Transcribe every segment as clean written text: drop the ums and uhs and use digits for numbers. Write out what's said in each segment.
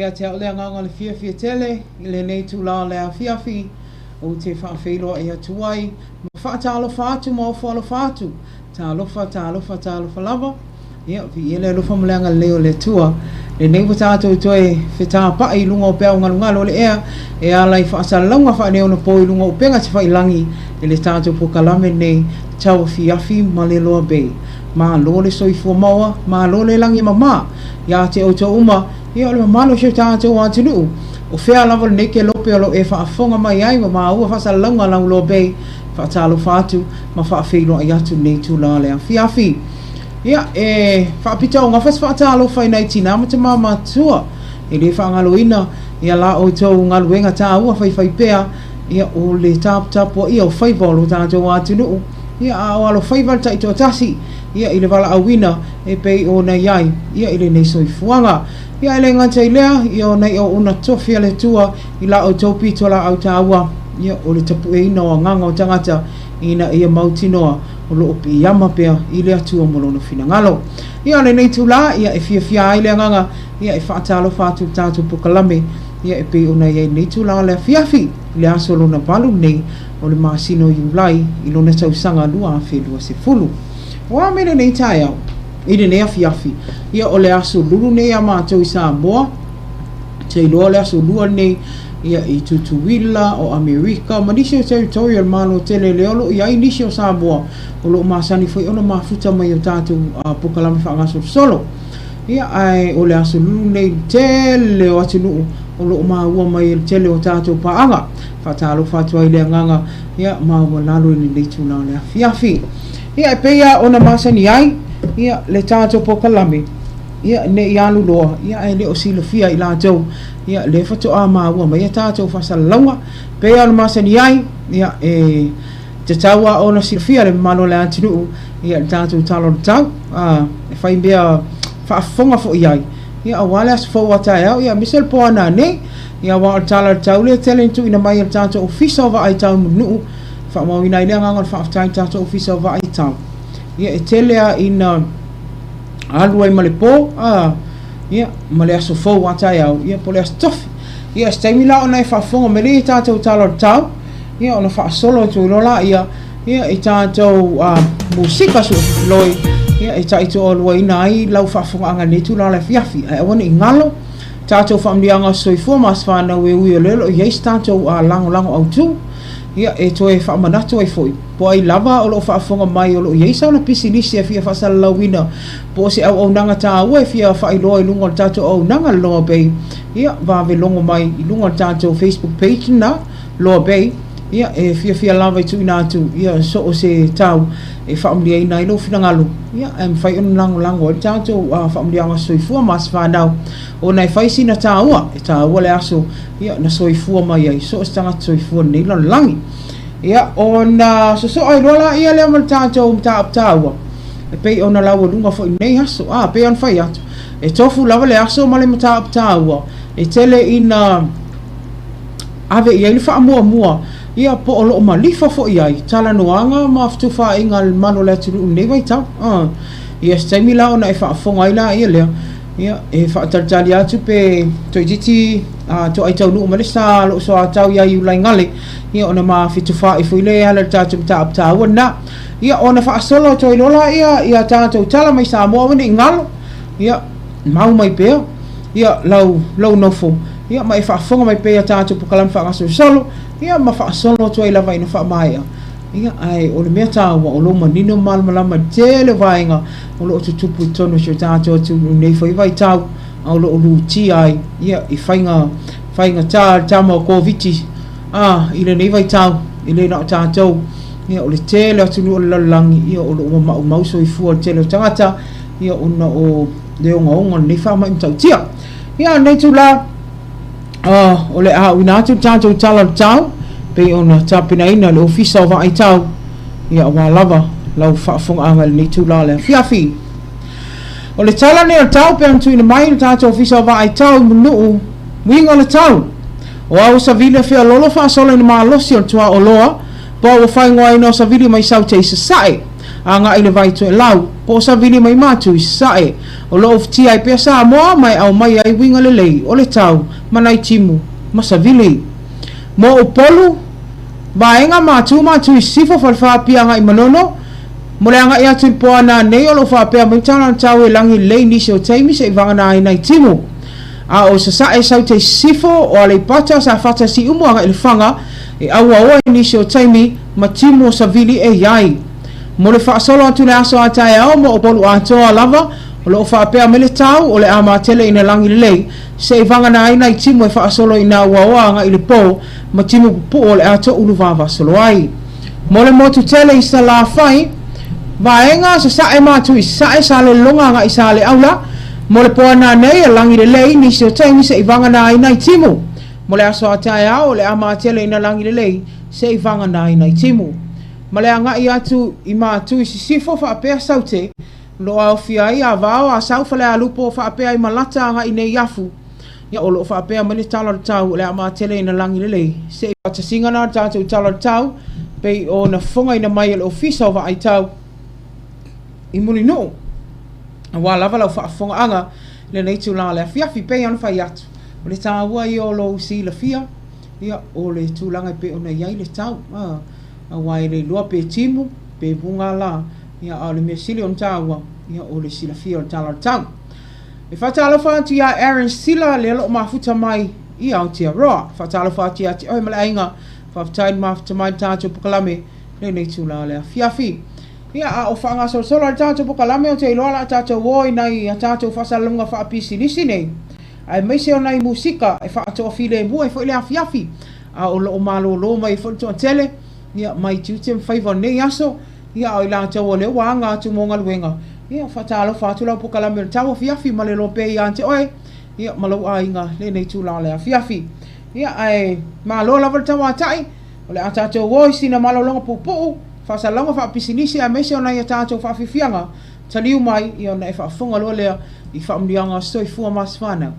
Ia te au le agaga o le fiafia tele i lenei itula o le afiafi, ou te faafeiloai atu ai ma faatalofa atu ma ofo alofa atu. Talofa, talofa, talofa lava. Ia, viia le alofa ma le agalelei o le Atua. Lenei ua tatou toe fetapa'i i luga o peau galugalu o le ea e ala i faasalalauga faaneionapo i luga o upega tafailagi i le tatou polokalame lenei tauafiafi ma le Loa Bay. Malo le soifua maua, malo le lagi e mama ia te outou uma, ia o le mamalu o si o tatou atunuu. O fea lava lenei kelope o lo o e faafofoga mai ai ma maua faasalalauga a lau Loa Bay, faatalofa atu ma faafeiloai atu i lenei itula o le afiafi. Ia, e faapitoaugafa se faatalofa i nai tinā ma tamā matutua e le faagaloina ia la outou galuega taua faifaipea, ia o le taputapuaia o faiva o lo tatou atunuu, ia a o alofaiva le taitoatasi, ia i le valaauina e pei ona i ai, ia i lenei soifuaga. Ia e le gata i lea, ia o nai auauna tofi a le Atua i la outou pitolaau taua, ia o le tapueina o agaga o tagata ina ia mautinoa o lo o piiama pea i le Atua ma Lona finagalo. Ia o lenei itula, ia e fiafia ai le agaga, ia e faatalofa atu i le tatou polokalame, ia e pei ona i ai lenei itula o le afiafi, i le aso lona valu lenei o le masina o Iulai i lona tausaga 2020. O a mea lenei taeao, i lenei afiafi, ia o le aso lulu lenei ia matou i Samoa, ou te iloa o le aso lua lenei ia i Tutuila, o Amerika ma nisi o territory o le Malo tele lea o lo o i ai nisi o Samoa o lo o masani foi ona mafuta mai i o tatou polokalame faagasolosolo. Ia, ae o le aso lulu lenei i le tele o atunuu o lo o maua mai e le tele o tatou paaga. Faatalofa atu ai i le agaga ia maualalo i lenei itula o le afiafi. Ia, e pei lava ona masani ai ia le tatou polokalame, ia ne i alu loa, ia ae le o silafia e i latou, ia lea faatoa maua mai a tatou faasalalauga. E pei lava ona masani ai, ia e tatau lava ona silafia e le mamalu o le atunuu ia le tatou tala o le tau, a, e fai mea faafofoga foi i ai, ia aua le aso fou a taeao, ia aemaise o le po a nanei. Ia aua o le tala o le tau lea e tele ina tuuina mai e le tatou Ofisa o Vaai Tau i Mulinuu, e faamauina ai le agaga o le faafetai i le tatou Ofisa o Vaai Tau. Ia e tele lava ina alu ai ma le po, a, ia, ma le aso fou a taeao, ia po o le aso tofi. Ia, o se taimi la ona e faafofoga mai lea i tatou tala o le tau, ia ona faasolo atu ai loa laia, ia, i tatou a, musika suefiloi, ia, e taitoaluaina ai lau faafofogaaga i lenei itula o le afiafi. Ae aua ne i galo tatou faamanuiaga o se soifua ma se fanau e ui o lea o lo o i ai se tatou a, lagolago autu, ia, e toe faamanatu ai foi. Po o ai lava o lo o faafofoga mai o lo o i ai sana pisinisi e fia faasalalauina po o se auaunaga taua e fia faailoa i luga o le tatou auaunaga le Loa Bay, ia, vave logo mai i luga o le tatou Facebook page lena, Loa Bay, ia, e fiafia lava e tuuina atu, ia, so o se tau e faamanuiaina ai lou finagalo, ia, ae mafai ona lagolago ai le tatou faamanuiaga soifua ma se fanau, ona e fai sina taua, e taua le aso, ia, na soifua mai ai so o se tagata soifua i lenei lalolagi. Ia, ona sosoo ai loa laia lea ma le tatou mataupu taua, e pei ona laualuga foi i lenei aso. A, pei ona fai atu, e tofu lava le aso ma le mataupu taua, e tele ina ave i ai le faamuamua, ia, po o lo o malifa foi i ai talanoaga ma fetufaaiga a le mamalu o le atunuu i lenei vaitau. A, ia, se taimi la ona e faafofoga ai laia lea, Ia, e faatalitali atu pe toeitiiti toai taunuu mai le sa o lou soatau ia Iulaigale, ia ona ma fetufaai foi lea e ala i le tatou mataupu taua lena. Ia, ona faasolo atu ai loa laia ia tatou tala mai Samoa aua ne i galo, ia, mau mai pea, ia, lau, lou nofo, ia, ma e faafofoga mai pea ia tatou polokalame faagasolosolo, ia, ma faasolo atu ai lava ina faamaea. Ia, ae o le mea taua, o lou manino ma malamalama i le tele o vaega o lo o tutupu i totonu o si o tatou atunuu i lenei foi vaitau, a o lo o lutia ai, ia, i faiga, faigata le tama o Koviti, a, i lenei vaitau, e le na o tatou, ia, o le tele o atunuu o le lalolagi, ia, o lo o ua maumau soifua o le tele o tagata, ia, ona o le ogaoga o lenei faamai matautia. Ia, a o lenei itula, o le a auina atu le tatou tala o le tau, pei ona tapenaina e le Ofisa o Vaai Tau, ia aua lava lau faafofogaaga i lenei itula o le afiafi. O le tala lenei o le tau pei ona tuuina mai e le tatou Ofisa o Vaai Tau i Mulinuu, uiga o le tau. O au o savili a feololo faasola i le malosi o le tuaoloa, po o ua faaigoaina o savili mai Saute i Sasae. Agai i le vai Toelau, po o Savili mai Matu i Sasae. O lo o ufitia ai pea Samoa ma e aumai ai uiga lelei o le tau ma nai timu ma savili. Mo Upolu, Vaega Matu Matu i Sisifo Falefa Apia agai i Manono, mo le agai atu i le po a nanei o lo o faapea mai tala na tau e lagi lelei nisi o taimi se i vagana ai nai timu. A o Sasae Saute i Sisifo, o Aleipata, Safata Siumu agai i Lefaga e auaoa i nisi o taimi ma timu o savili e i ai. Mo le faasolo atu i le aso a taeao mo Upolu atoa lava, o lo o faapea mai le tau o le a matele ina lagi lelei, se i vagana ai nai timu e faasolo ina uaoa agai i le po ma timu pupuu o le a toulu vavasolo ai. Mo le motu tele i Salafai, vaega Sasae ma Tui Sasae, Salelologa agai i Saleaula, mo le po a nanei e lagi lelei nisi o taimi se i vagana ai nai timu. Mo le aso a taeao o le a matele ina lagi lelei se i vagana ai nai timu. Ma le agai atu i Matui Sisifo faapea Saute, o lo o aofia ai Avao, Asau, Falealupo faapea i Malata agai i Neiafu. Ia, o lo o faapea mai le tala o le tau, o le a matele ina lagi lelei se i faatasiga na o le tatou tala o le tau, pei ona fofogaina mai e le Ofisa o Vaai Tau i Mulinuu. Aua lava lau faafofogaaga i lenei itula o le afiafi, pei ona fai atu, o le taua ia o lou silafia, ia, o le tulaga e pei ona i ai le tau, aua e le iloa pe timu, pe mugala, ia, a o le mea sili ona taua, ia, o le silafia o le tala o le tau. E faatalofa atu iā Aaron Sila lea o lo o mafuta mai i Aotearoa. Faatalofa atu ia te oe ma le aiga. Faafetai le mafuta mai i le tatou pokalame i lenei itula o le afiafi. Ia, a o faagasolosolo ai le tatou pokalame, ou te iloa o le a tatou o i nai a tatou faasalalauga faapisinisi nei, aemaise o nai musika e faatoafilemu ai foi le afiafi, a o lo o malolo mai ai foi le toatele, ia, mai tiute ma faiva o lenei aso. Ia, a o i latou o lea ua aga atu mo galuega, ia, faatalofa atu lau pokalame o le tauafiafi ma le loa pea ia te oe, ia, ma lou aiga lenei itula o le afiafi. Ia, ae malo lava le tauatai, o le a tatou o i sina malologa puupuu, faasalalauga faapisinisi aemaise o nai a tatou faafiafiaga taliu mai, ia, ona e faafofoga loa lea i faamanuiaga o soifua ma aso fanau.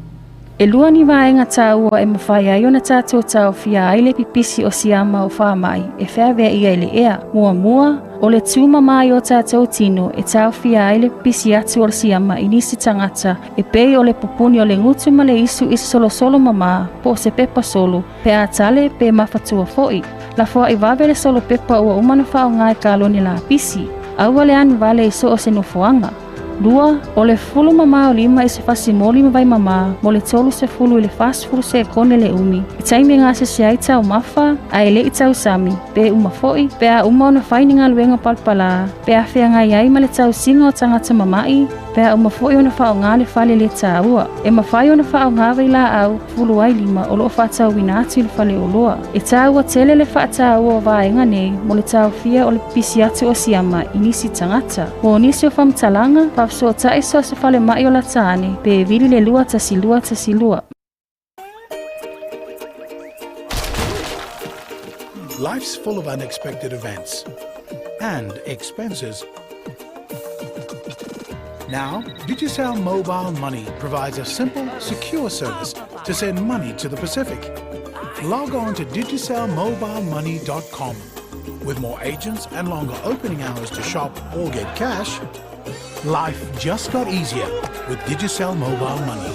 E lua ni vaega taua e mafai ai ona tatou taofia ai le pipisi o siama o faamai e feaveaia i le ea. Muamua, o le tumama i o tatou tino e taofia ai le pipisi atu o le siama i nisi tagata e pei o le pupuni o le gutu ma le isu i se solosolo mama po o se pepa solo, pe a tale pe mafatua foi. Lafoai vave le solo pepa ua uma ona faaaoga i kalone lapisi. Aua le anu vale i so o se nofoaga. 2, o le fulu mamao lima i se fasi moli ma vai mamā mo le 30 i le 40 sekone le umi, i taimi e gasese ai taumafa a e le i tausami, pe uma foi, pe a uma ona fai ni galuega palapalā, pe a feagai ai ma le tausiga o tagata mama'i, pe a uma foi ona faaaoga le fale le taua. E mafai ona faaaoga vailaau fulu ai lima o lo o faatauina atu i le faleoloa. E taua tele le faataua o vaega nei mo le taofia o le pipisi atu o siama i nisi tagata. Mo nisi o faamatalaga, faafesootai so o se falemai o lata ane pe vili le 21212. Life's full of unexpected events and expenses. Now, Digicel Mobile Money provides a simple, secure service to send money to the Pacific. Log on to digicelmobilemoney.com. With more agents and longer opening hours to shop or get cash, life just got easier with Digicel Mobile Money.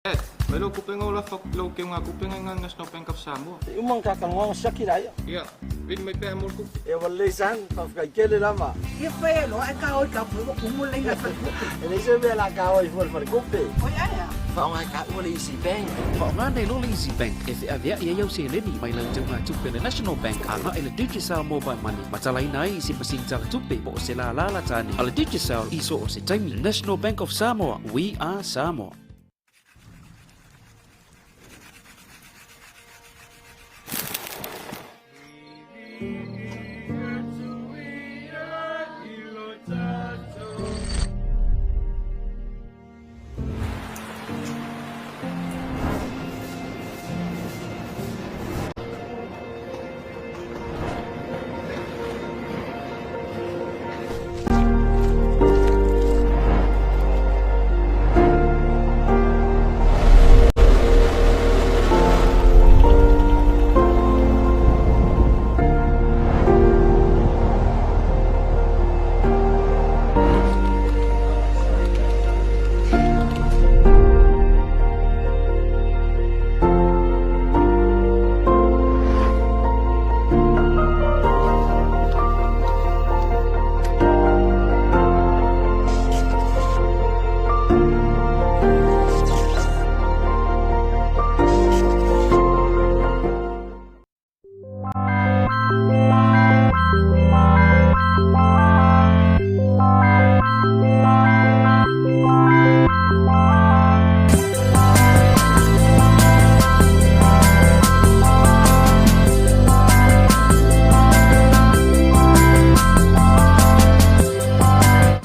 Ed, mai lou kupenga o lafa lau keuga kupenga i nga National Bank of Samoa. E uma ona ta talanoaga siaki laia. Ia, vili mai pea mo le tupe. E ua lelei son, faafetai tele lava. Ia fai e loa e ka oi ka pui wa kumu le ngai fale kupe. E leai se mea la ka oi fua le falekupe. Oi ai a. Faaaoga e taua le Easy Bank. Faaaoga nei loa le Easy Bank e feaveai ai au seleni mai lau teugatupe a le National Bank agai i le Digicel Mobile Money ma talaina ai i se masini talatupe po o se lālā latane a le Digicel i so o se taimi. National Bank of Samoa, we are Samoa.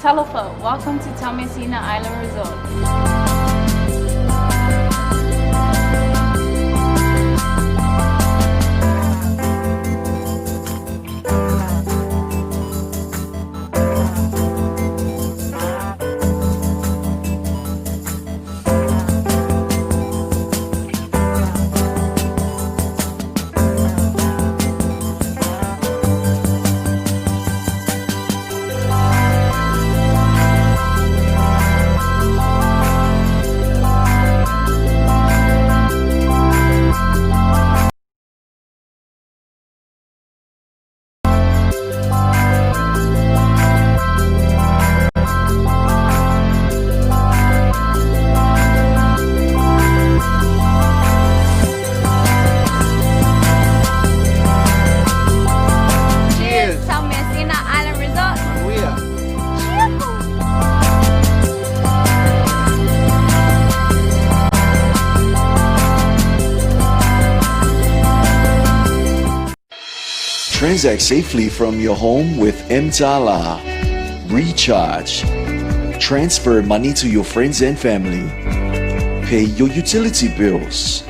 Talofa, welcome to Taumeasina Island Resort. Cheers! Taumeasina Island Resort. Manuia. Transact safely from your home with Mtala. Recharge. Transfer money to your friends and family. Pay your utility bills.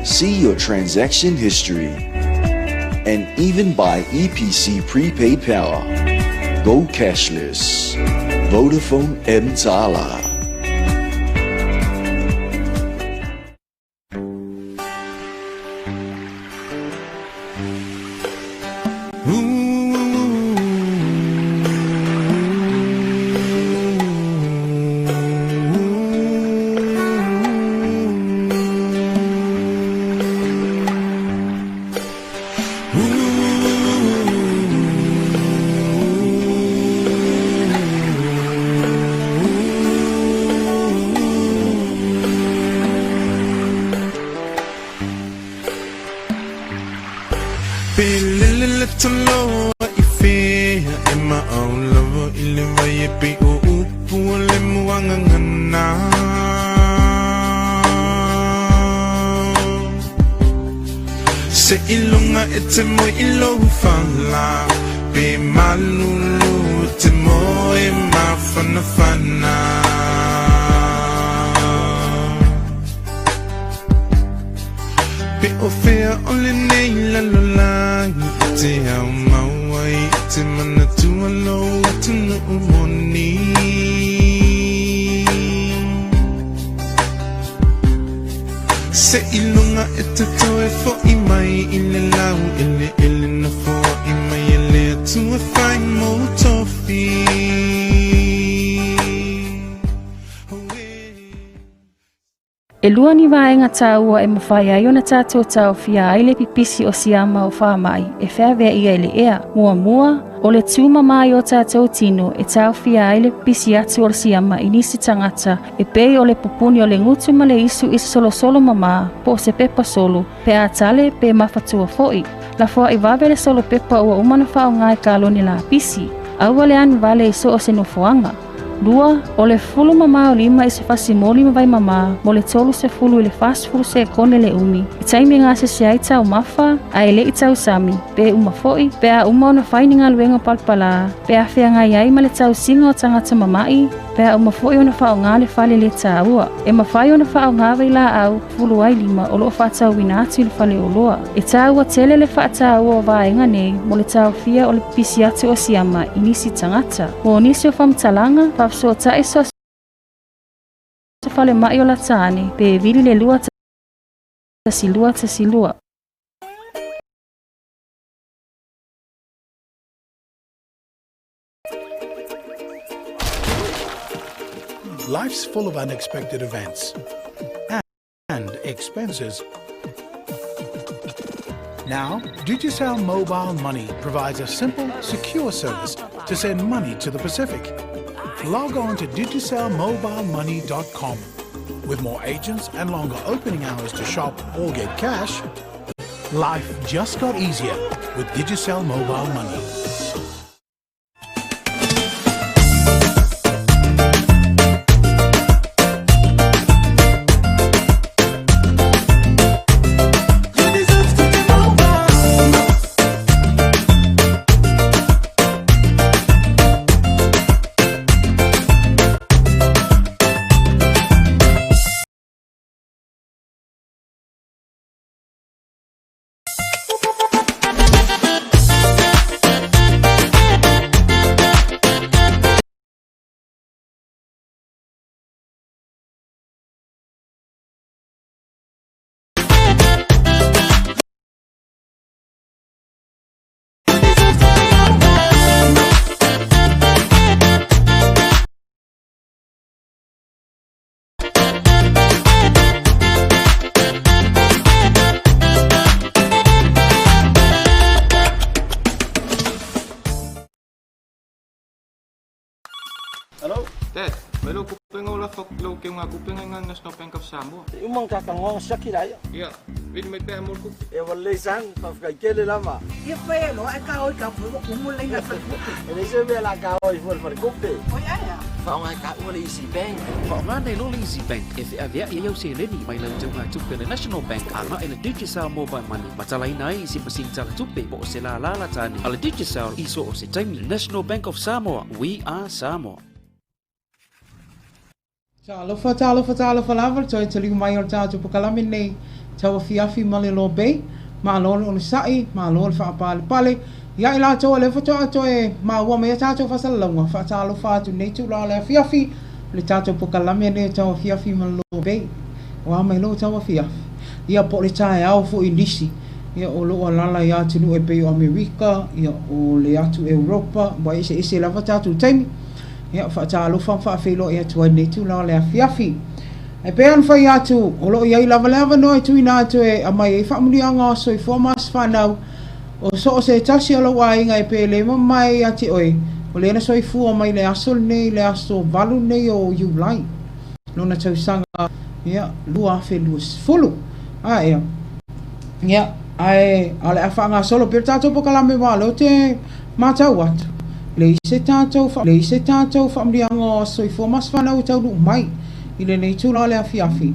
See your transaction history. And even buy EPC prepaid power. Go cashless. Vodafone Mtala. Seiloga e te moe i lou fala, pe malulu e te moe mafanafana. Pe o fea o lenei lalolagi e te ao mau ai e te manatua lou atunuu moni. Seiloga e te toe fo'i mai i le laueleele na foai mai e le Atua fai mou tofi. E lua ni vaega taua e mafai ai ona tatou taofia ai le pipisi o siama o faamai e feaveaia i le ea. Muamua, o le tumama i o tatou tino e taofia ai le pipisi atu o le siama i nisi tagata e pei o le pupuni o le gutu ma le isu i se solosolo mama po o se pepa solo pe a tale pe mafatua foi. Lafoai vave le solo pepa ua uma ona faaaoga i kalone lapisi. Aua le anu vale i so o se nofoaga. Lua, o le fulu mamao lima i se fasi moli ma vai mamā mo le 30 i le 40 sekone le umi i taimi e gasese ai taumafa a e le i tausami, pe uma foi, pe a uma ona fai ni galuega palapalā, pe a feagai ai ma le tausiga o tagata mama'i, pe a uma foi ona faaaoga le fale lē taua. E mafai ona faaaoga vailaau fulu ai lima o lo o faatauina atu i le faleoloa. E taua tele le faataua o vaega nei mo le taofia o le pipisi atu o siama i nisi tagata. Mo nisi o faamatalaga, faafesootai so o se falemai o lata ane pe vili le 2 1 2 1 2. Life's full of unexpected events and expenses. Now, Digicel Mobile Money provides a simple, secure service to send money to the Pacific. Log on to digicelmobilemoney.com. With more agents and longer opening hours to shop or get cash, life just got easier with Digicel Mobile Money. Hello? Dad, mai lou kupenga o lafo atu lau keuga kupenga i ngā National Bank of Samoa. E uma ka kanoa siaki la ia. Ia, vili mai pea mo le kupe. E ua lelei san, faafetai tele lava. Ia fai e loa e ka oi ka fue wa kumu le inga fale kupe. E leai se mea la ka oi fua le fale kupe. Oi ae a. Faaaoga e taua le Easy Bank. Faaaoga nei loa le Easy Bank e feaveai ai au seleni mai lau teugatupe a le National Bank agai i le Digicel Mobile Money ma talaina ai i se masini tala tupe po o se lālā lata ane a le Digicel i so o se taimi. National Bank of Samoa, we are Samoa. Talofa, talofa, talofa lava le toe taliu mai o le tatou pokalame nei tauafiafi ma le Lobei. Malo le onosai, malo le faapalepale. Ia i latou o lea faatoa toe maua mai a tatou faasalalauga, faatalofa atu nei tulaga o le afiafi o le tatou pokalame nei o tauafiafi ma le Lobei. O a mai lou tauafiafi? Ia po o le taeao foi i nisi, ia o loo alala i atunuu e pei o Amerika, ia o le atu Europa, ua eseese lava tatou taimi. Ia, faatalofa ma faafeiloai atu ai i lenei itula o le afiafi. E pei ona fai atu, o lo o i ai lava le avanoa e tuuina atu e aumai ai faamanuiaga o soifua ma aso fanau o so o se tasi o lou aiga e pe le mamae ia te oe, o lea na soifua mai le aso lenei, le aso 8 lenei o Iulai, lona tausaga, ia, 2020. A ea. Ia, ae o le a faagasolo pea le tatou pokalame aua o lea ou te matau atu, leai se tatou leai se tatou faamanuiaga o aso soifua ma aso fanau e taunuu mai i lenei itula o le afiafi.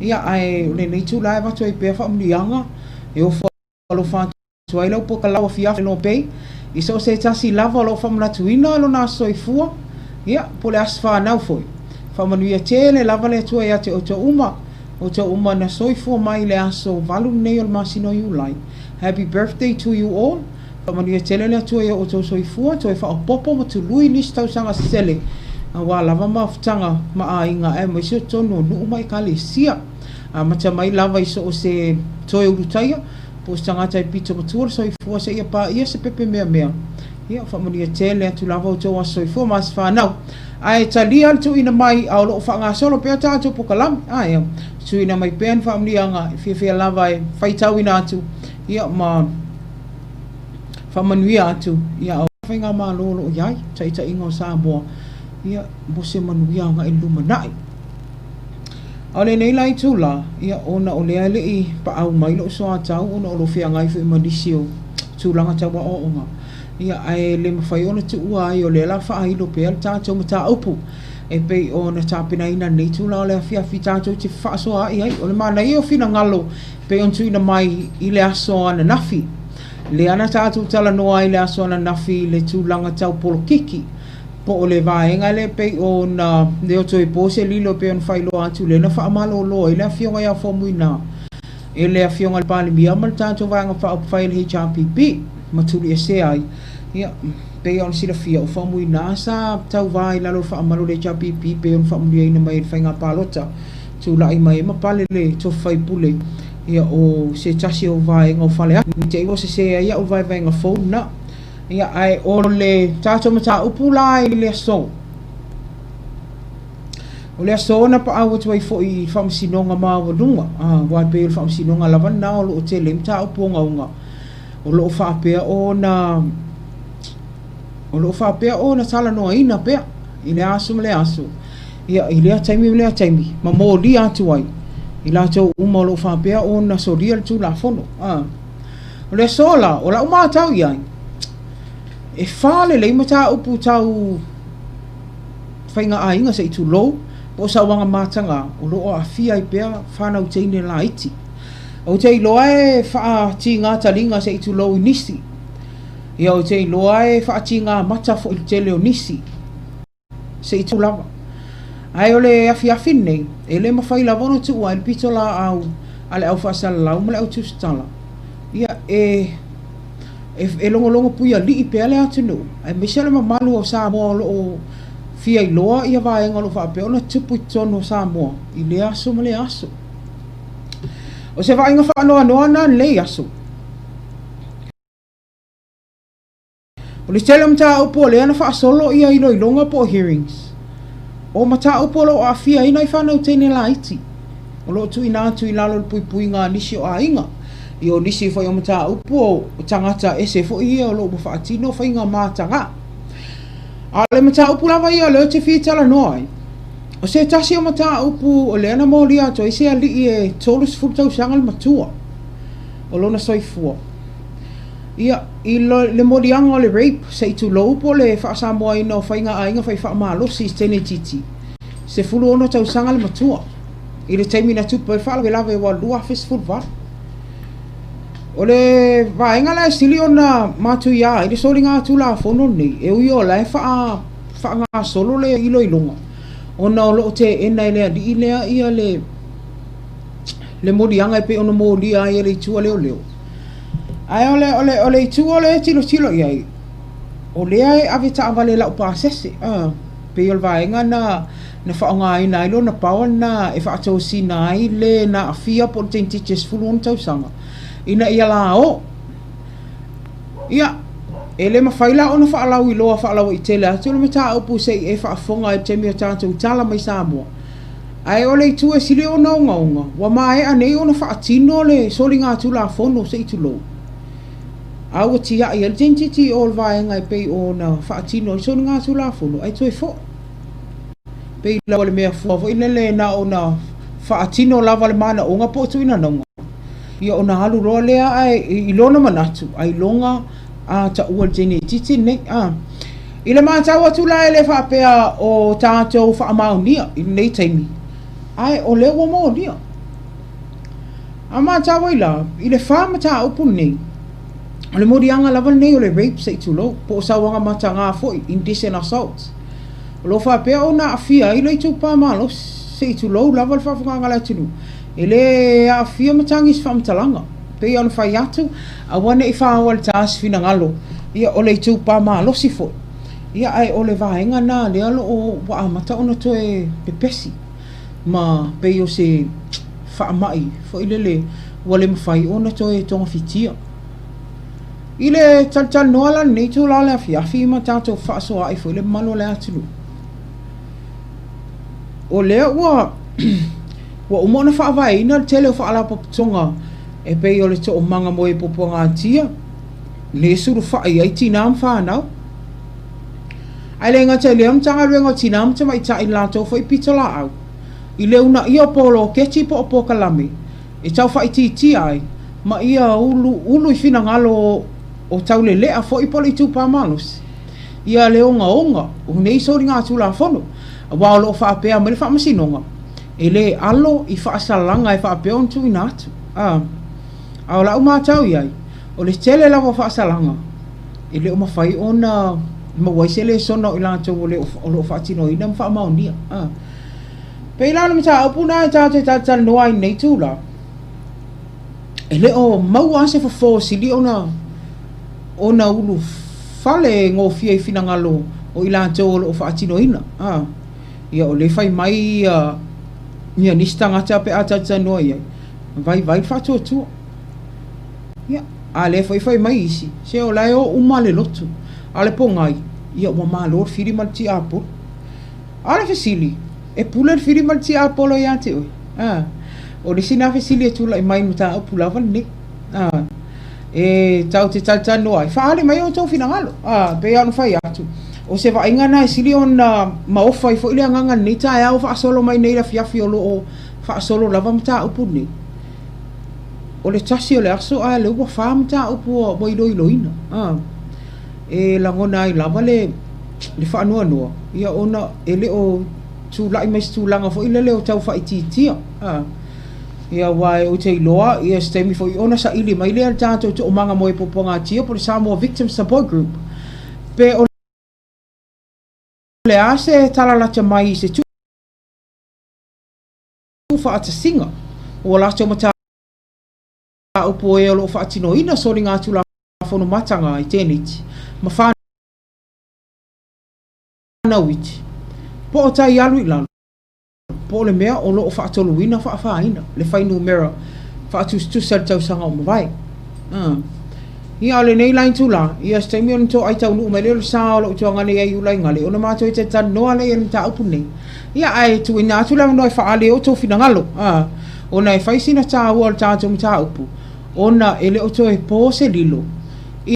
Ia, ae o lenei itula e avatu ai pea faamanuiaga e ofo alofa atu ai lau pokalame afiafi no pei i so o se tasi lava o lo o faamanatuina lona aso soifua, ia, po o le aso fanau foi. Faamanuia tele lava le Atua ia te outou uma. Outou uma na soifua mai i le aso 8 lenei o le masina o Iulai. Happy birthday to you all. Faamanuia tele le Atua i o outou soifua, toe faaopoopo ma tului nisi tausaga sesele aua lava mafutaga ma aiga aemaise o totonu o nuu ma ekalesia. Amata mai lava i so o se toe ulutaia po o se tagata e pito matua le soifua seia paia se pepe meamea. Ia, faamanuia tele atu lava outou aso soifua ma aso fanau. Ae talia le tuuina mai a o lo o faagasolo pea tatou pokalame. Ae, tuuina mai pea ni faamanuiaga e fiafia lava e faitauina atu, ia, ma faamanuia atu, ia, Faigamalo o lo o i ai, taitaiga o Samoa, ia, mo se manuia agai i le lumanai. A o lenei la itula, ia, ona o lea e le i paau mai lou soatau ona o lo o feagai foi ma nisi o tulaga tau aoaoga, ia, ae le mafai ona tuua ai o lea la faailo pea le tatou mataupu e pei ona tapenaina i lenei itula o le afiafi tatou te fefaasoaai ai. O le manaia o finagalo e pei ona tuuina mai i le aso ananafi, lea na tatou talanoa ai i le aso ananafi i le tulaga tau polokiki, po o le vaega lea e pei ona le o toe po se lilo e pei ona faailoa atu lea na faamalolo ai le Afioga ia Faumuina e le Afioga i le Palemia ma le tatou Vaega Faaupufai a le HRPP ma tuliesea ai. Ia, pei ona silafia, o Faumuina sa tauva i lalo o le faamalu o le HRPP pei ona faamanuiaina mai e le faiga palota tulai mai ai ma pale le tofi faipule ia o se tasi o vaega o Faleata. Ne i te i ua sese ai au vaevaega fou lena. Ia, ae o le tatou mataupu la i le aso, o le aso na paau atu ai foi i le Faamasinoga Maualuga, aua e pei o le Faamasinoga lava lena o lo o tele ai mataupu ogaoga, o lo o faapea ona, o lo o faapea ona talanoaina pea i lea aso ma lea aso, ia, i lea taimi ma lea taimi, ma molia atu ai i latou uma o lo o faapea ona solia le Tulafono. O le aso la, o lau matau i ai, e fā lelei mataupu tau faiga aiga se i tulou, po o sauaga mataga o lo o aafia ai pea fanau teine laiti. Ou te iloa e faatiga taliga se i tulou i nisi. Ia ou te iloa e faatiga mata foi i le tele o nisi. Se i tau lava. Ae o le afiafi lenei, e le mafai lava ona tuu ai le pitolaau a le au faasalalau ma le au tusitala, ia, e, e, e logologo puialii pea le atunuu, aemaise le mamalu o Samoa o lo o fia iloa ia vaega o lo o faapea ona tupu i totonu o Samoa i lea aso ma lea aso. O se vaaiga faanoanoa lena i lenei aso. O le tele o mataupu o lea na faasolo ia iloiloga po o hearings. O mataupu o lo o aafia ai nai fanau teine laiti, o lo o tuuina atu i lalo o le puipuiga a nisi o aiga. Ia o nisi foi o mataupu o tagata ese foi ia o lo o ua faatino faiga mataga. A o le mataupu lava ia o lea ou te fia talanoa ai, o se tasi o mataupu o lea na molia atu ai se alii e 30 tausaga le matua o lona soifua. Ia, i le moliaga o le rape, se i tulou, po o le faasamoaina o faiga aiga fai faamalosi i se teineitiiti, 16 tausaga le matua, i le taimi na tupu ai le faalavelave ua 2018. O le vaega la e sili ona matuia ai le soliga Tulafono lenei, e ui o la e faagasolo le iloiloga, ona o lo o teena e le alii lea ia le moliaga e pei ona molia ai e le itu a leoleo. Ae o le, o le, o le itu o lea e tilotilo i ai, o lea e ave taavale laupasese, a, pei o le vaega na, na faaaogaina ai lona power lena e faatosina ai le na aafia po o le teineitiiti e 16 tausaga, ina ia la o. Ia, e le mafai la ona faalauiloa faalauaitele atu le mataupu se i e faafofoga i le taimi o tatou tala mai Samoa. Ae o le itu e sili ona ogaoga, ua maea nei ona faatino le soligatulafono se i tulou, a ua tiai ai le teineitiiti o le vaega e pei ona faatino ai le soligatulafono ae toe foi. Pei lava o le mea fua foi lele na ona faatino lava le manaoga po o tuuinanauga, ia ona alu loa lea ae i lona manatu, ailoga a taua le teineitiiti lenei. A. I le matau atu la e le faapea o tatou faamaonia i lenei taimi, ae o lea ua molia. A matau ai la, i le fa mataupu lenei, o le moliaga lava lenei o le rape se i tulou, po o sauaga mataga foi, indecent assault. O lo o faapea ona aafia ai le itupa malosi, se i tulou lava le faafofogaaga a le atunuu, e le aafia matagi i se faamatalaga. Pei ona fai atu, aua ne i faoa i le ta se finagalo, ia o le itupa malosi foi, ia ae o le vaega lena lea o lo o ua amata ona toe pepesi ma pei o se faamai foi lele ua le mafai ona toe togafitia. I le talatalanoa la i lenei itula o le afiafi ma tatou fefaasoaai foi le mamalu o le atunuu, o lea ua ua uma ona faavaeina le tele o faalapotopotoga e pei o le Toomaga mo e Puapuagatia, le sulufai ai tinā ma fanau. Ae le gata i lea o le Matagaluega o Tinā ma Tamaitai i le latou foi pitolaau i le uunaia o poloketi po o polokalame e tau faaitiitia ai ma ia ulu i finagalo o taulelea foi po o le itupa malosi ia le ogaoga o nei soligatulafono aua o lo o faapea mai le Faamasinoga e le alo i faasalaga e faapea ona tuuina atu. A o lau matau i ai, o le tele lava o faasalaga e le o mafai ona maua ai se lesona o i latou o lo o faatinoina ma faamaonia. E pei la o le mataupu lena e tatou te talatalanoa ai i lenei itula, e le o maua lava se fofo sili ona ona ulufale gofie i finagalo o i latou o lo o faatinoina. Ia o lea e fai mai ia nisi tagata pe a talatalanoa i ai, vaivai le faatuatua. Ia, a o lea foi e fai mai isi, se o la e o uma le lotu, a o le pogai, ia ua malo le fili ma le tiapolo. A o le fesili, e pule le fili ma le tiapolo ia te oe? A, o le isi lena fesili e tulai mai i le mataupu lava lenei. A, e tatou te talatalanoa ai, faaali mai outou finagalo. A, e pei lava ona fai atu, o se vaaiga lena e sili ona maofa ai foi le agaga i lenei taeao ua faasolo mai nei i le afiafi o lo o faasolo lava mataupu nei. O le tasi o le aso ae o lea ua fa mataupu ua iloiloina. E lagona ai lava le faanoanoa ona e le o tulai mai se tulaga foi lele o tau faaitiitia. Ia aua ou te iloa ia se taimi foi ona saili mai lea e le tatou Toomaga mo e Puapuagatia po o le Samoa Victims Support Group pe o le a se tala lata mai i se tuufaatasiga o a latou mataupu o e o lo o faatinoina soligatulafono mataga i teneti ma fanau iti, po o tai alu i lalo, po o le mea o lo o faatoluina faafāina le fuainumera faatusatusa i le tausaga ua mavae. Ia, o lenei la itula, ia se taimi ona toai taunuu mai lea o le sa o lou tuagana ia Ulaigale ona matou te talanoa lea i le mataupu lenei. Ia, ae tuuina atu le avanoa e faaali ai outou finagalo, ona e fai sina taua o le tatou mataupu, ona e le o toe po se lilo i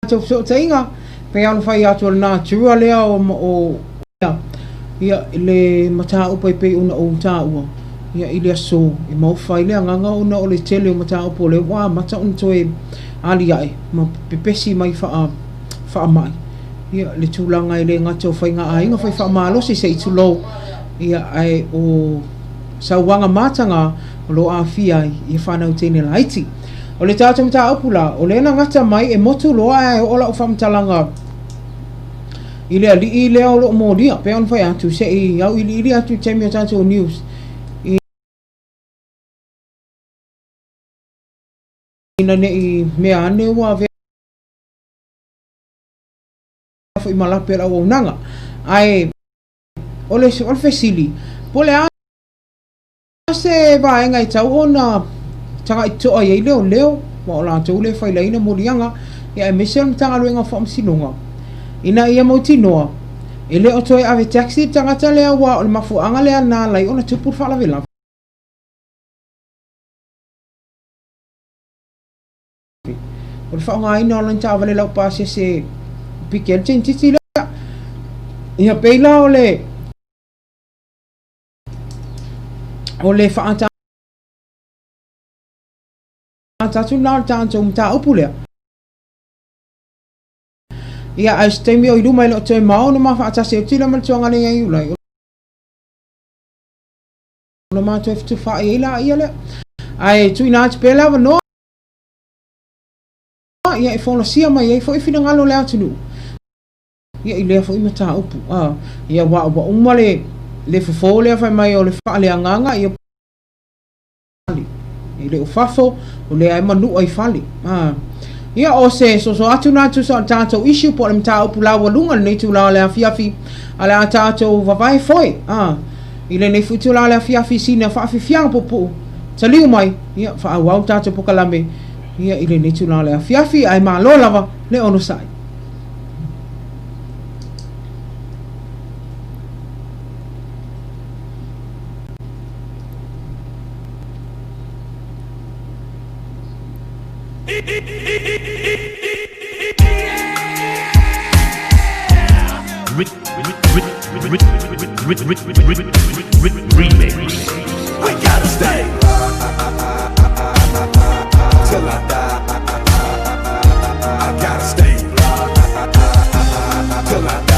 Tatou fesootaiga, pei ona fai atu o le natura lea o ia le mataupu e pei ona ou taua ia i le aso e maofa ai le agaga ona o le tele o mataupu o lea ua amata ona toe aliae ma pepesi mai faa faamai ia le tulaga e le gata o faiga aiga fai faamalosi se i tulou ia ae o sauaga mataga o lo o aafia ai ia fanau teine laiti. O le tatou mataupu la, o lea na gata mai e motu loa ae oo lau faamatalaga i le alii lea o lo o molia, pei ona fai atu se i auiliili atu i taimi o tatou news ina ne i mea ane ua avea foi ma lape o le auaunaga. Ae o le fesili, po o le a se vaega e tau ona tagai totoa i ai leoleo, aua o latou lea e failaina moliaga, ia aemaise o le Matagaluega o Faamasinoga, ina ia mautinoa e le o toe ave taxi le tagata lea aua o le mafuaaga lea na ala ai ona tupu le faalavelave. O le faaaogaina o lana taavale laupasese e piki ai le teineitiiti lea. Ia pei la o le O le faaataata atu lena o le tatou mataupu lea. Ia, ae o se taimi o i luma e le o toe mao ona ma faatasi ai Tila ma le tuaga nei a Iulai, ona ma toe fetufaai ai laia lea. Ae tuuina atu pea le avanoa, ia, e folasia mai ai foi finagalo o le atunuu. Ia i lea foi mataupu, a, ia aua ua uma le, le fofo lea fai mai o le faaleagaga, ia, fale. E le o fafo, o lea e manua i fale. A, ia o se soso atu na tusa o le tatou issue po o le mataupu laualuga i lenei itula o le afiafi, a le a tatou vavae foe, a, i lenei foi itula o le afiafi sina faafiafiaga puupuu, taliu mai, ia, faaauau le tatou pokalame, ia, i lenei itula o le afiafi, ae malo lava le onosai. Remix. We gotta stay till I die. I gotta stay till I die.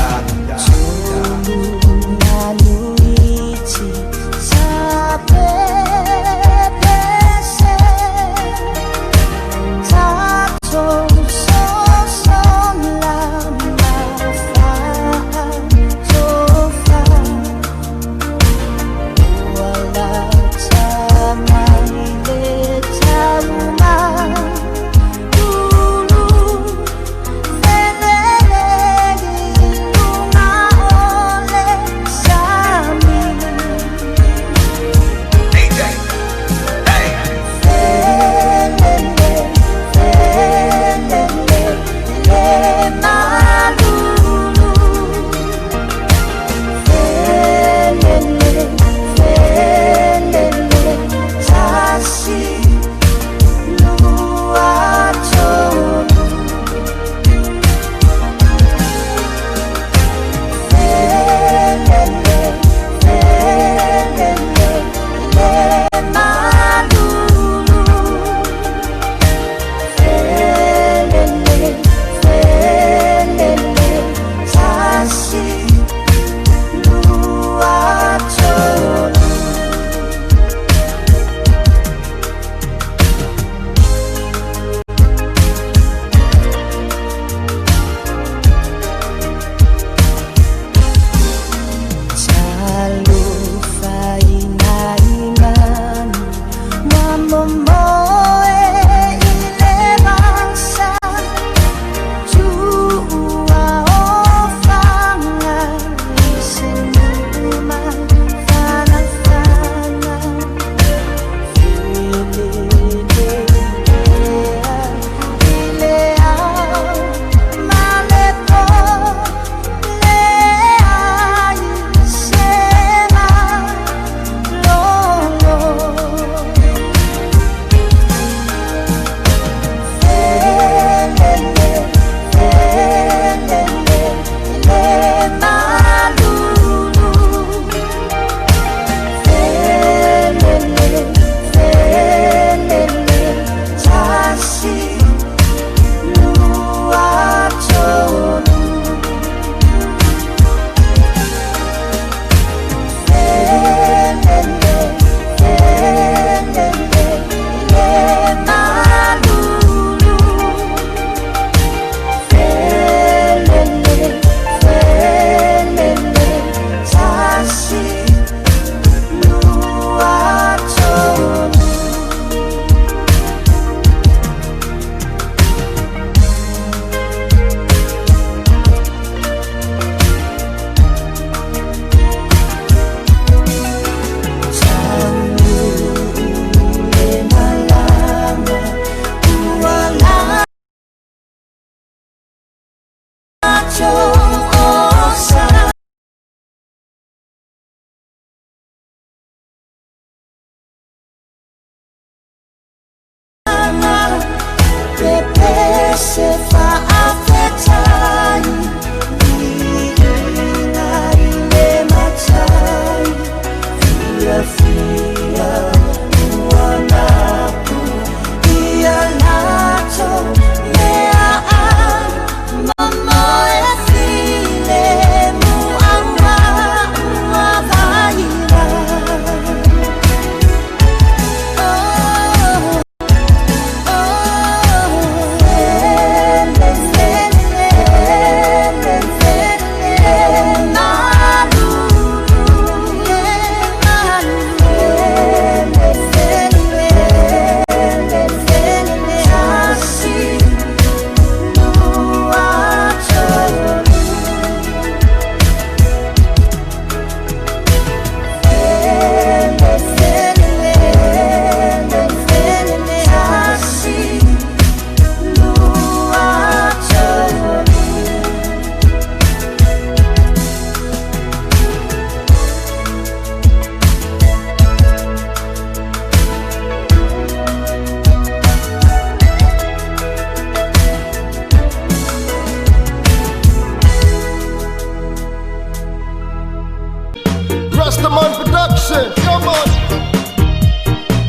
Rastaman Production. Come on.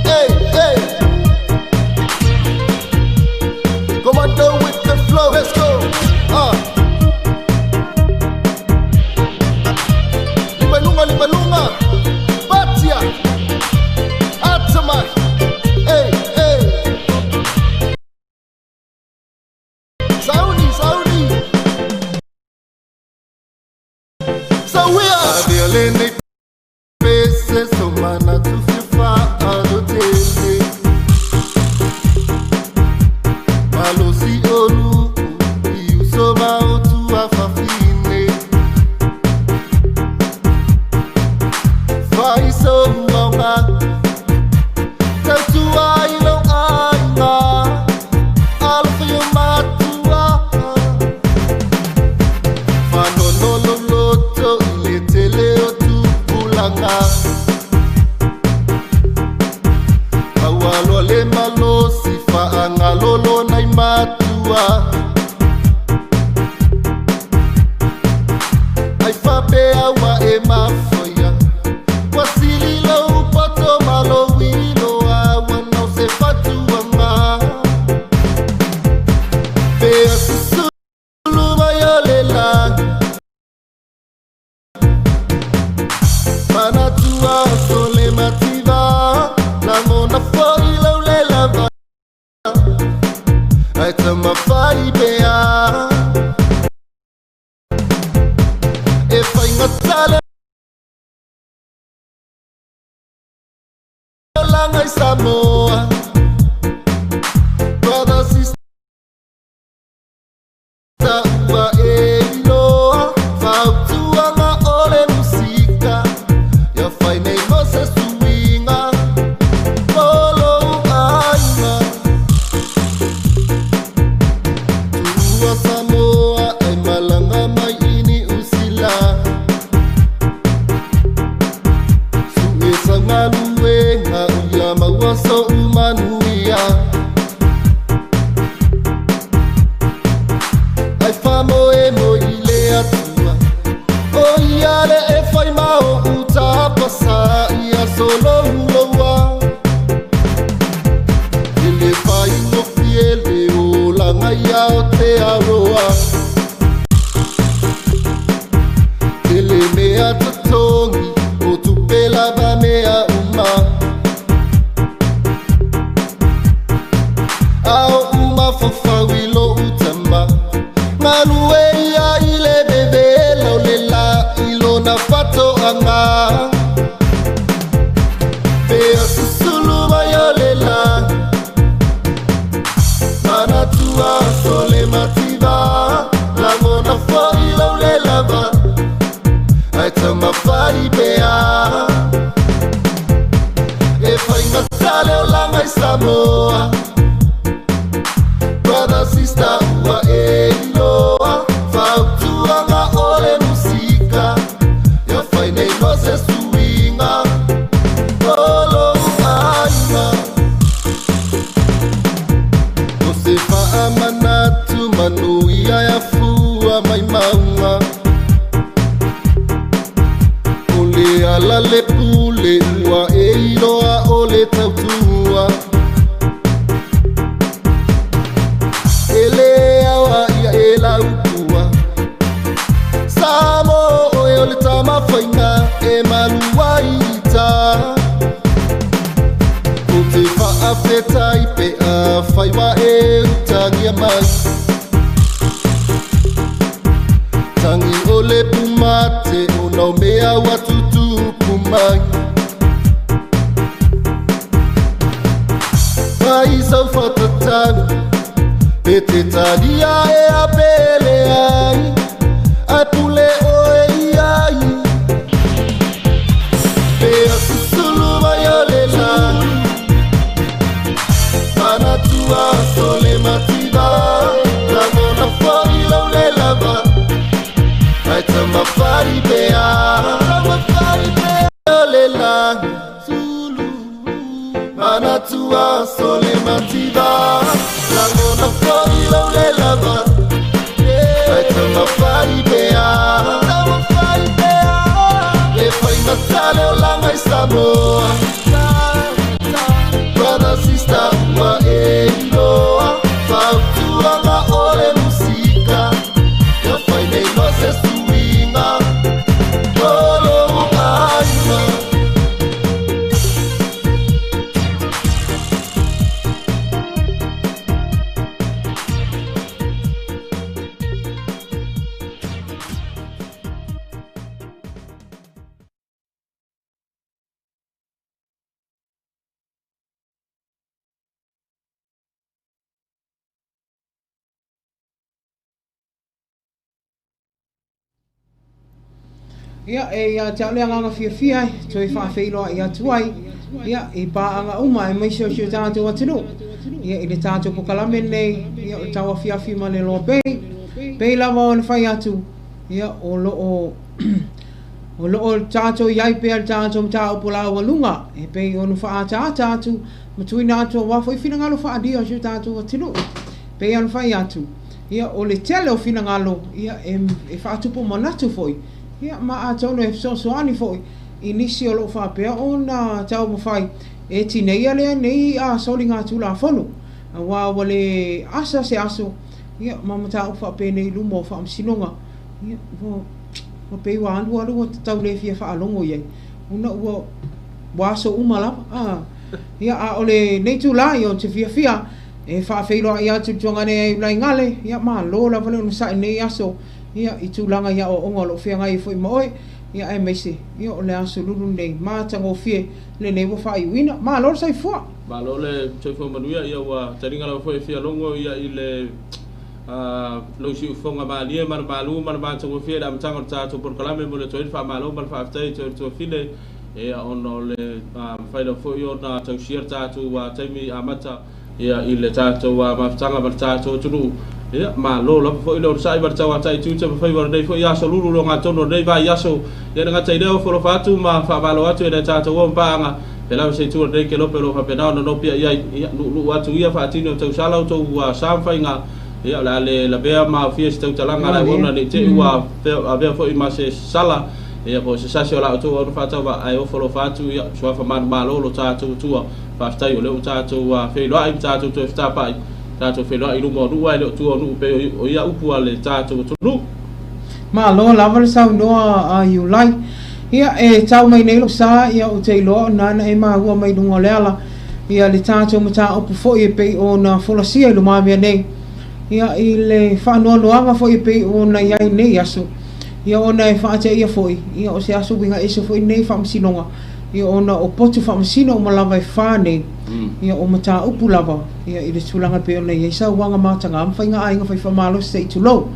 Hey, hey. Commando with the flow. Let's go. Libalunga, libalunga. Batia. Atama. Hey, hey. Sauni, Sauni. So we are. Samoa. Brother, sister, ua e iloa, fautuaga o le musika, ia fai nei mo se suiga, mo lou aiga. Tuua Samoa ai malaga mai i Niu Sila. Su'e saugaluega ia maua so'u manuia. Ai faamoemoe i le Atua, o ia le e fai ma o'u tapasā ia solouloua. E le faigofie le olaga ia o te aroa. Tele mea totogi, o tupe lava mea uma. A oʻu mafaufau i loʻu tama, galue ia i le vevela o le lā i lona fatoaga. Pea susulu mai o le lagi, manatua aso le mativa, lagona foʻi lou le lava, ae taumafai pea. E faigata le olaga i Samoa. Brother, sister, ua e iloa, fautuaga o le musika, ia fai nei mo se suiga, mo lou aiga. O se faamanatu manuia e afua mai mauga. O le ala le pule ua e iloa o le tautua. E lē aoaia e laupua. Samoa oe o le tamafaiga e malu ai ita. O te faafetai pe afai ua e utagia mai. Tagi o le pumate ona o mea ua tutupu mai. Mai sau fatatau, pe te talia e a pele ai, ae pule oe i ai. Pea susulu mai o le lagi, manatua aso le mativa, lagona foʻi lou le lava, ae taumafai pea. O le lagi, manatua aso le mativa, lagona foʻi lou le lava, ae taumafai pea. E faigata. Amata le olaga i Samoa. Brother, sister, ua e iloa fautuaga o le musika ia fai nei ma se suiga o lou aiga. Ia, e ia te au le agaga fiafia e toe faafeiloai atu ai, ia, i paaga uma aemaise o si o tatou atunuu, ia, i le tatou pokalame lenei, ia, o le tauafiafi ma le loa pei, pei lava ona fai atu, ia, o lo o, o lo o tatou i ai pea i le tatou mataupu laualuga, e pei ona faaataata atu ma tuuina atu aua foi finagalo faaalia o si o tatou atunuu. Pei ona fai atu, ia, o le tele o finagalo, ia, e, e faatupu manatu foi, ia, ma atonu e fesoasoani foi i nisi o lo o faapea ona taumafai e tineia lea nei soligatulafono, aua ua le asa se aso, ia, ma mataupu faapenei i luma o faamasinoga, ia, ua, ua pei ua alu alu ua tau le fia faalogo i ai, ona ua, ua aso uma lava, a. Ia, a o lenei itula, ia, ou te fiafia e faafeiloai atu i le tuaga nei a Ulaigale, ia, malo lava le onosai i lenei aso, ia, i tulaga i aoaoga o lo o feagai ai foi ma oe, ia, aemaise, ia, o le aso lulu lenei matagofie lenei ua faaiuina. Malo le soifua! Malo le soifua manuia, ia ua taliga lava foi e fia logo ia i le lou siufofoga malie ma le malu ma le matagofie i le amataga o le tatou polokalame mo le atu ai le faamalo ma le faafetai i te Tuafile ia ona o le mafai lava foi ona tausia le tatou taimi amata ia i le tatou mafutaga ma le tatou atunuu. Ia, malo lava foi le onosai ma le tauatai i tiute ma faiva o lenei foi aso lulu logatonu o lenei vaiaso. Ia le gata i lea, ofo alofa atu ma faamalo atu e le tatou ua ma paaga, pe lava se itu o lenei kelope o lo o faapena ona nopia i ai. Ia, nuunuu atu ia faatino tausala outou sa ma faiga. Ia, o le a le lavea ma aofia i se tautalaga a le auauna ne i te i ua avea foi ma se sala, ia po o se sasi o la outou auauna faatauvaa, ae ofo alofa atu, ia, suafa manumalo lo tatou Atua. Faafetai o lea ua tatou feiloai ma tatou toe fetapaai, tatou feiloai i luma o nuu ae le o tua o nuu pei o ia upu a le tatou atunuu. Malo lava le saunoa a Iulai. Ia, e tau mai nei lou sa, ia ou te iloa o lena na e maua mai luga o le ala, ia le tatou mataupu foi e pei ona folasia i lumamea nei, ia i le faanoanoaga foi e pei ona i ai nei aso, ia ona e faateia foi, ia o se aso uiga ese foi lenei faamasinoga, ia ona o potu faamasino uma lava e fa nei, ia o mataupu lava, ia i le tulaga e pei ona i ai sauaga mataga ma faiga aiga fai faamalosi se i tulou.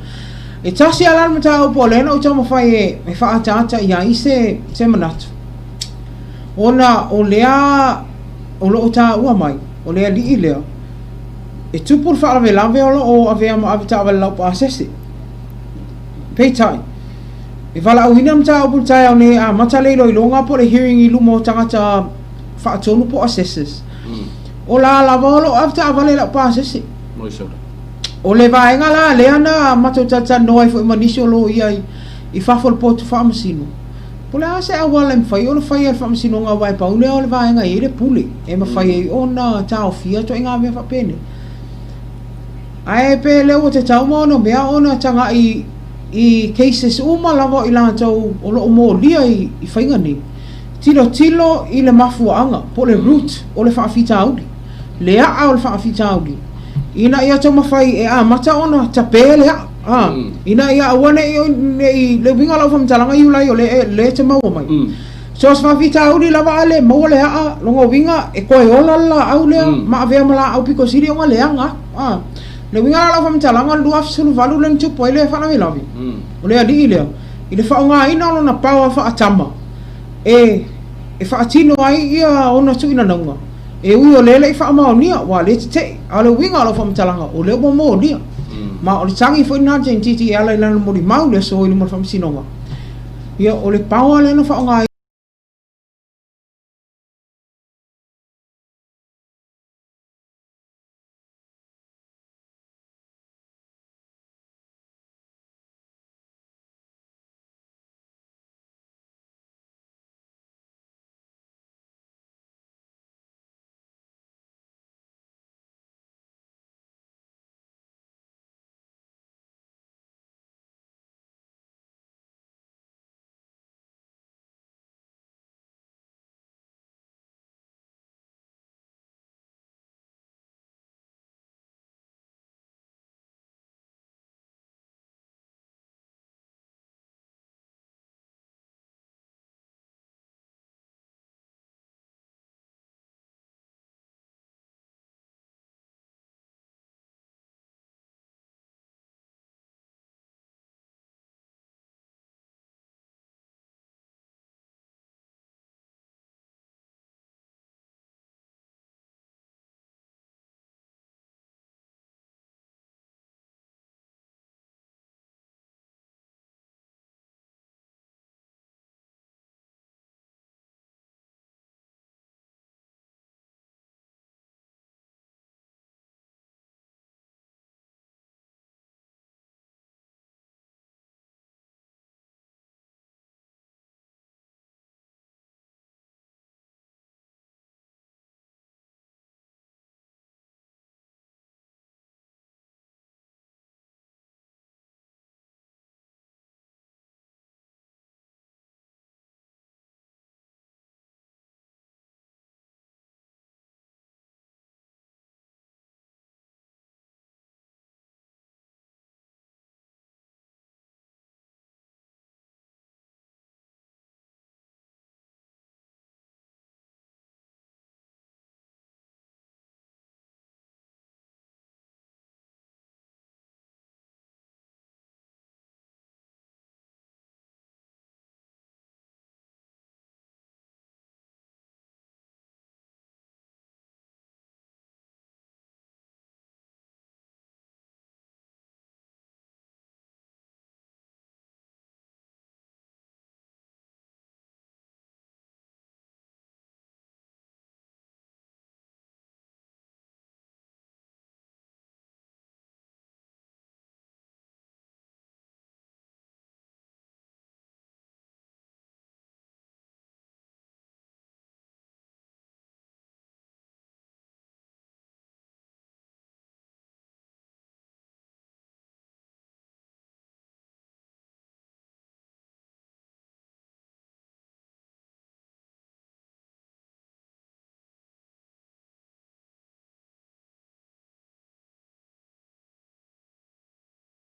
E tasi lava la le mataupu o lea na ou taumafai e faaataata i ai se se manatu, ona o lea o lo o taua mai, o le alii lea, e tupu le faalavelave o lo o avea ma avetaavale laupasese. Peitai, e valaauina le mataupu i le taeao nei e amata le iloiloga po o le hearing i luma o tagata faatonu po o assessors. O la lava o lo o avetaavale laupasese. O le vaega la lea na matou talatalanoa ai foi ma nisi o loia i fafo o le potu faamasino, po o le a se auala e mafai ona fai e le faamasinoga aua e pau lea o le vaega e i ai le pule e mafai ai ona taofia ituaiga mea faapenei. Ae pe le ua tatau ma ono mea ona tagai i cases uma lava o i latou o lo o molia i faiga nei, tilotilo i le mafuaaga po o le root o le faafitauli, le a'a o le faafitauli, ina ia taumafai e amata ona tape le a'a, a, ina ia aua ne i, le uiga o lau faamatalaga Iulai o lea e te maua mai. So o se faafitauli lava a le maua le a'a, lona uiga e toe ola le laau lea ma avea ma laau pito sili ona leaga atu. A, le uiga la o lau faamatalaga o le 2018 lea na tupu ai le faalavelave, o le alii lea, i le faaaogaina o lona power faatama e e faatino ai ia ona tuuinanauga, e ui o lea e le i faamaonia, aua o lea e tetee. A o le uiga o lau faamatalaga, o lea ua molia. Ma o le tagi foi lena a le Jenititi e ala i lana molimau i le aso i luma o le Faamasinoga, Ia, o le power lea na faaaogaina.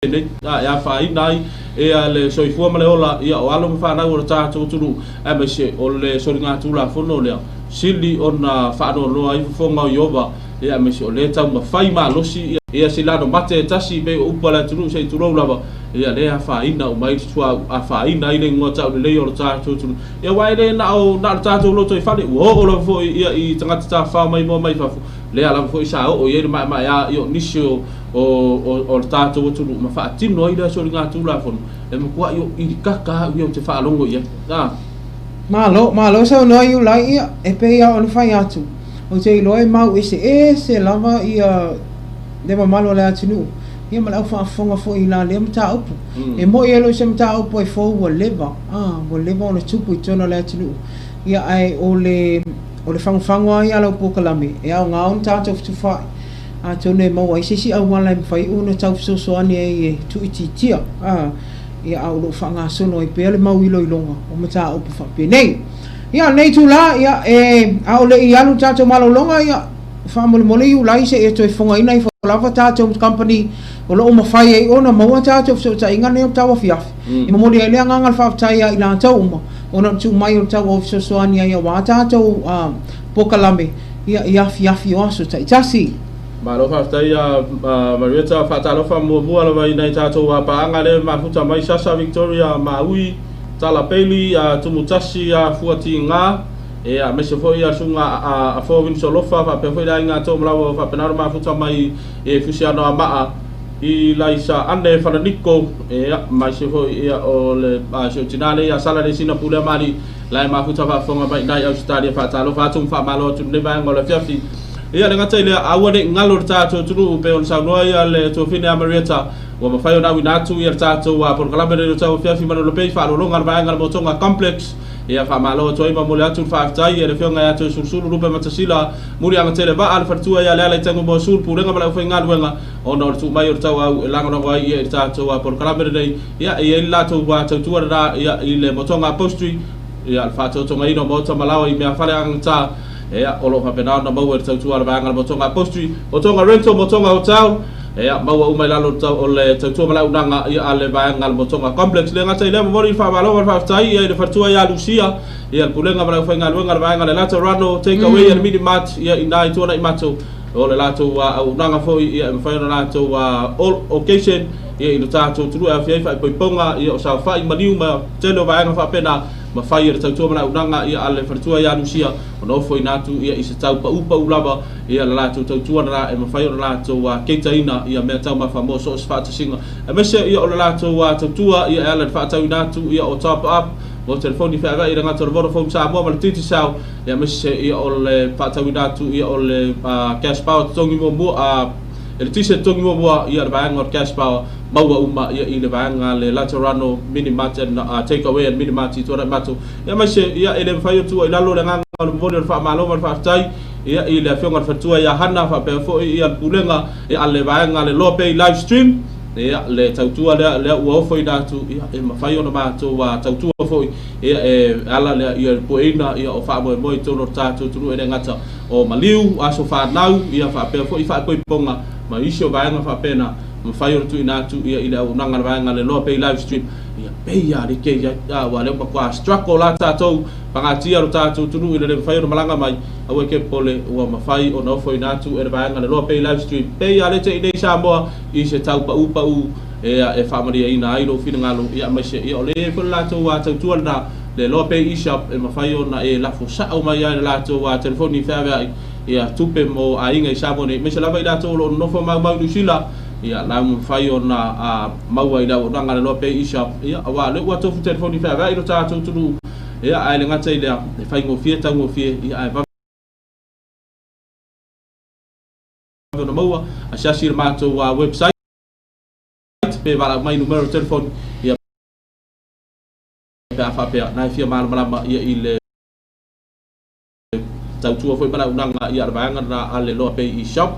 Nei, e afaina ai ia le soifua ma le ola ia o alo ma fanau o le tatou atunuu, aemaise o le soligatulafono lea sili ona faanoanoa ai fofoga o Ieova, ia aemaise o lea e taumafai malosi ia silano mate e tasi pei o upu a le atunuu se i tulou lava, ia lea e afaina uma ai le suauu, afaina ai le igoa taulelei o le tatou atunuu. Ia aua e le na o na o le tatou lotoifale, ua oo lava foi ia i tagata tafafao maimoa mai fafo, lea lava foi sa oo i ai le maemaea ia o nisi o o, o, o le tatou atunuu ma faatino ai lea soligatulafono e matuai o ilikaka au ia ou te faalogo i ai. A. Malo, malo saunoa Iulai ia, e pei lava ona fai atu, ou te iloa e mau eseese lava ia le mamalu o le atunuu, ia ma le au faafofoga foi i la lea mataupu. E moi e le o se mataupu e fou ua leva, a, ua leva ona tupu i totonu o le atunuu. Ia ae o le, o le fagofago lava ia a lau polokalame, e aoga ona tatou fetufaai, Atonu e maua ai se isi auala e mafai ona tau fesoasoani ai e tuuitiitia, a, ia, a o lo o faagasolo ai pea le mau iloiloga o mataupu faapenei. Ia, o lenei itula, ia, e, a o le i alu le tatou malologa, ia, faamolemole Iulai se i e toe fofogaina ifo lava tatou company o lo o mafai ai ona maua tatou fesootaiga nei o le tauafiafi. E momoli ai le agaga o le faafetai ia i latou uma ona o le tuu mai o le tauau fesoasoani ai aua tatou, a, polokalame ia i afiafi o aso taitasi. Malo faafetai ia Marietta, faatalofa muamua lava i nai tatou paaga lea e mafuta mai Sasa Victoria Maui, Tala Bailey, Tumutasi Fuatiga, ia aemaise foi ia susuga a Afoa Winsolofa faapea foi le aiga Toomalaua ua faapena ona mafuta mai e Fusiano Amaa i Laisa Anne Falaniko, ia aemaise foi ia o le si ou tina lea ia Sala Lesina Puleamalii. La e mafuta faafofoga mai i nai Ausetalia faatalofa atu ma faamalo atu i lenei vaega o le afiafi. Ia le gata i lea, aua ne i galo le tatou atunuu pei ona saunoa ia le tuafine a Marietta, ua mafai ona auina atu ia le tatou polokalame lenei o tau afiafi ma lona pei faaaloaloga le vaega le Motoga Complex. Ia faamalo atu ai ma momoli atu le faafetai i le Afioga ia Toesulusulu Lupe Matasila, Muliagatele Vaa, le faletua ia Leala i Tagumoasu, le Pulega ma le aufaigaluega ona o le tuu mai o le tauau e lagolago ai ia i le tatou polokalame lenei. Ia, e i ai le latou tautua lena ia, i le Motoga Upholstery, ia, le faatotogaina o maota ma laoa i meafale agagata, ia, o lo o faapena ona maua i le tautua a le vaega a le Motoga Upholstery, Motoga Rental, Motoga Hotel, ia, maua uma i lalo o le tautua ma le auaunaga ia, a le vaega a le Motoga Complex. Le gata i lea, momoli le faamalo ma le faafetai ia, i le faletua ia Lucia, ia, le Pulega ma le aufaigaluega a le vaega a le Laterano, Take Away mm. a le Mini Mart, ia, i ina i Tuanaimato, o le latou auaunaga foi ia, e mafai ona latou all occasion ia i lo tatou atunuu e aofia ai faaipoipoga ia o saofai maliu ma tele o vaega faapena ma fai e le tautua ma le auaunaga ia a le faletua ia Lusia ona ofoina atu ia i se tau paupau lava ia le latou tautua lena e mafai ona latou keitaina ia mea taumafa mo so o se faatasiga aemaise ia o le latou tautua ia e ala i le faatauina atu ia o top up mo telefoni feaveai i le gata o le Vodafone Samoa ma le Digicel ia aemaise ia o le faatauina atu ia o le cash power totogi muamua eletise totogi muamua ia le vaega o le cash power maua uma ia i le vaega le Laterano Mini Mart and Take Away and Mini Mart i Tuanaimato ia aemaise ia e le mafai ona tuua i lalo le agaga o le momoli o le faamalo ma le faafetai ia i le afioga i le faletua ia Hana faapea foi ia le pulega ia a le vaega le Loa Pay Live Stream ia le tautua lea lea ua ofoina atu ia e mafai ona matou tautua foi ia e ala lea ia le pueina ia o faamoemoe i totonu o le tatou atunuu e le gata o maliu, aso fanau, ia faapea foi faaipoipoga ma isi o vaega faapena, mafai ona tuuina atu ia i le auaunaga a le vaega le Loa Pay Live Stream, ia pei lava le kei ai, aua lea ua matua struggle la tatou, pagatia lo tatou atunuu i le le mafai ona malaga mai, aua e te popole ua mafai ona ofoina atu e le vaega le Loa Pay Live Stream, pei lava le te i nei Samoa i se tau paupau e faamalieina ai lou finagalo, ia aemaise ia o lea e i ai foi le latou tautua lena. Le Loa Pay eShop e mafai ona e lafo sao mai ai le latou telefoni feaveai ia tupe mo aiga i Samoa nei, aemaise lava i latou o lo o nonofo maumau i Niu Sila, ia la ua mafai ona maua i le auaunaga a le Loa Pay eShop, ia aua o lea ua tofu telefoni feaveai lo tatou atunuu, ia ae le gata i lea, e faigofie taugofie, ia ae vave ona maua, asiasi i le matou website pe valaau mai i numera o telefoni, ia pe a faapea na e fia malamalama ia i le tautua foi ma le auaunaga ia a le vaega lena a le Loa Pay eShop.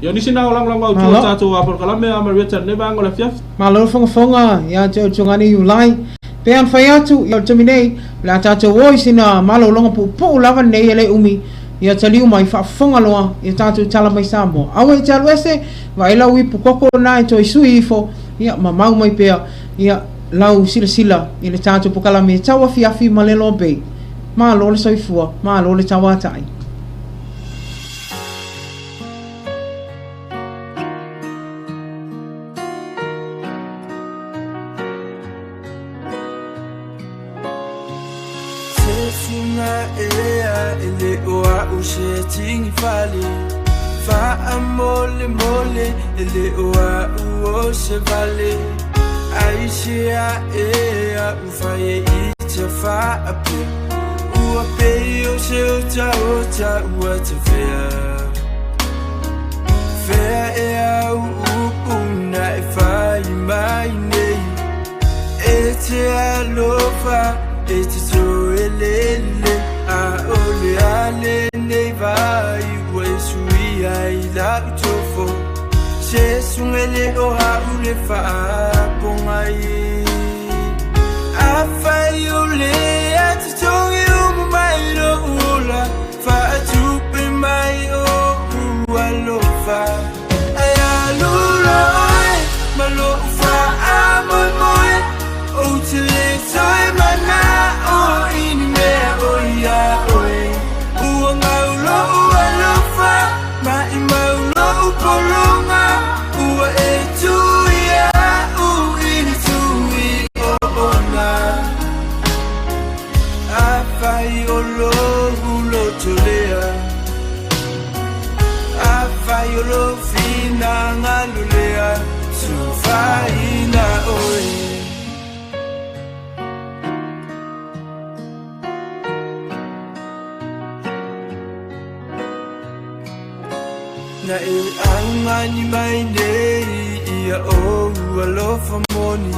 Ia o nisi na o lagolago autu o le tatou polokalame a Marietta i lenei vaega o le afiafi. Malo le fogafoga ia te oe Tugani Iulai. Pe ana fai atu ia o le taimi nei, o le a tatou o i sina malologa puupuu lava lenei e le umi, ia taliu mai faafofoga loa ia tatou tala mai Samoa. Aua e te alu ese, vaai lau ipu koko lena e toe sui ifo. Ia, ma mau mai pea, ia, lau silasila i le tatou pokalame e tauafiafi ma le Lobe. Malo le soifua, malo le tauatai. Na e augani mai nei ia ou alofa moni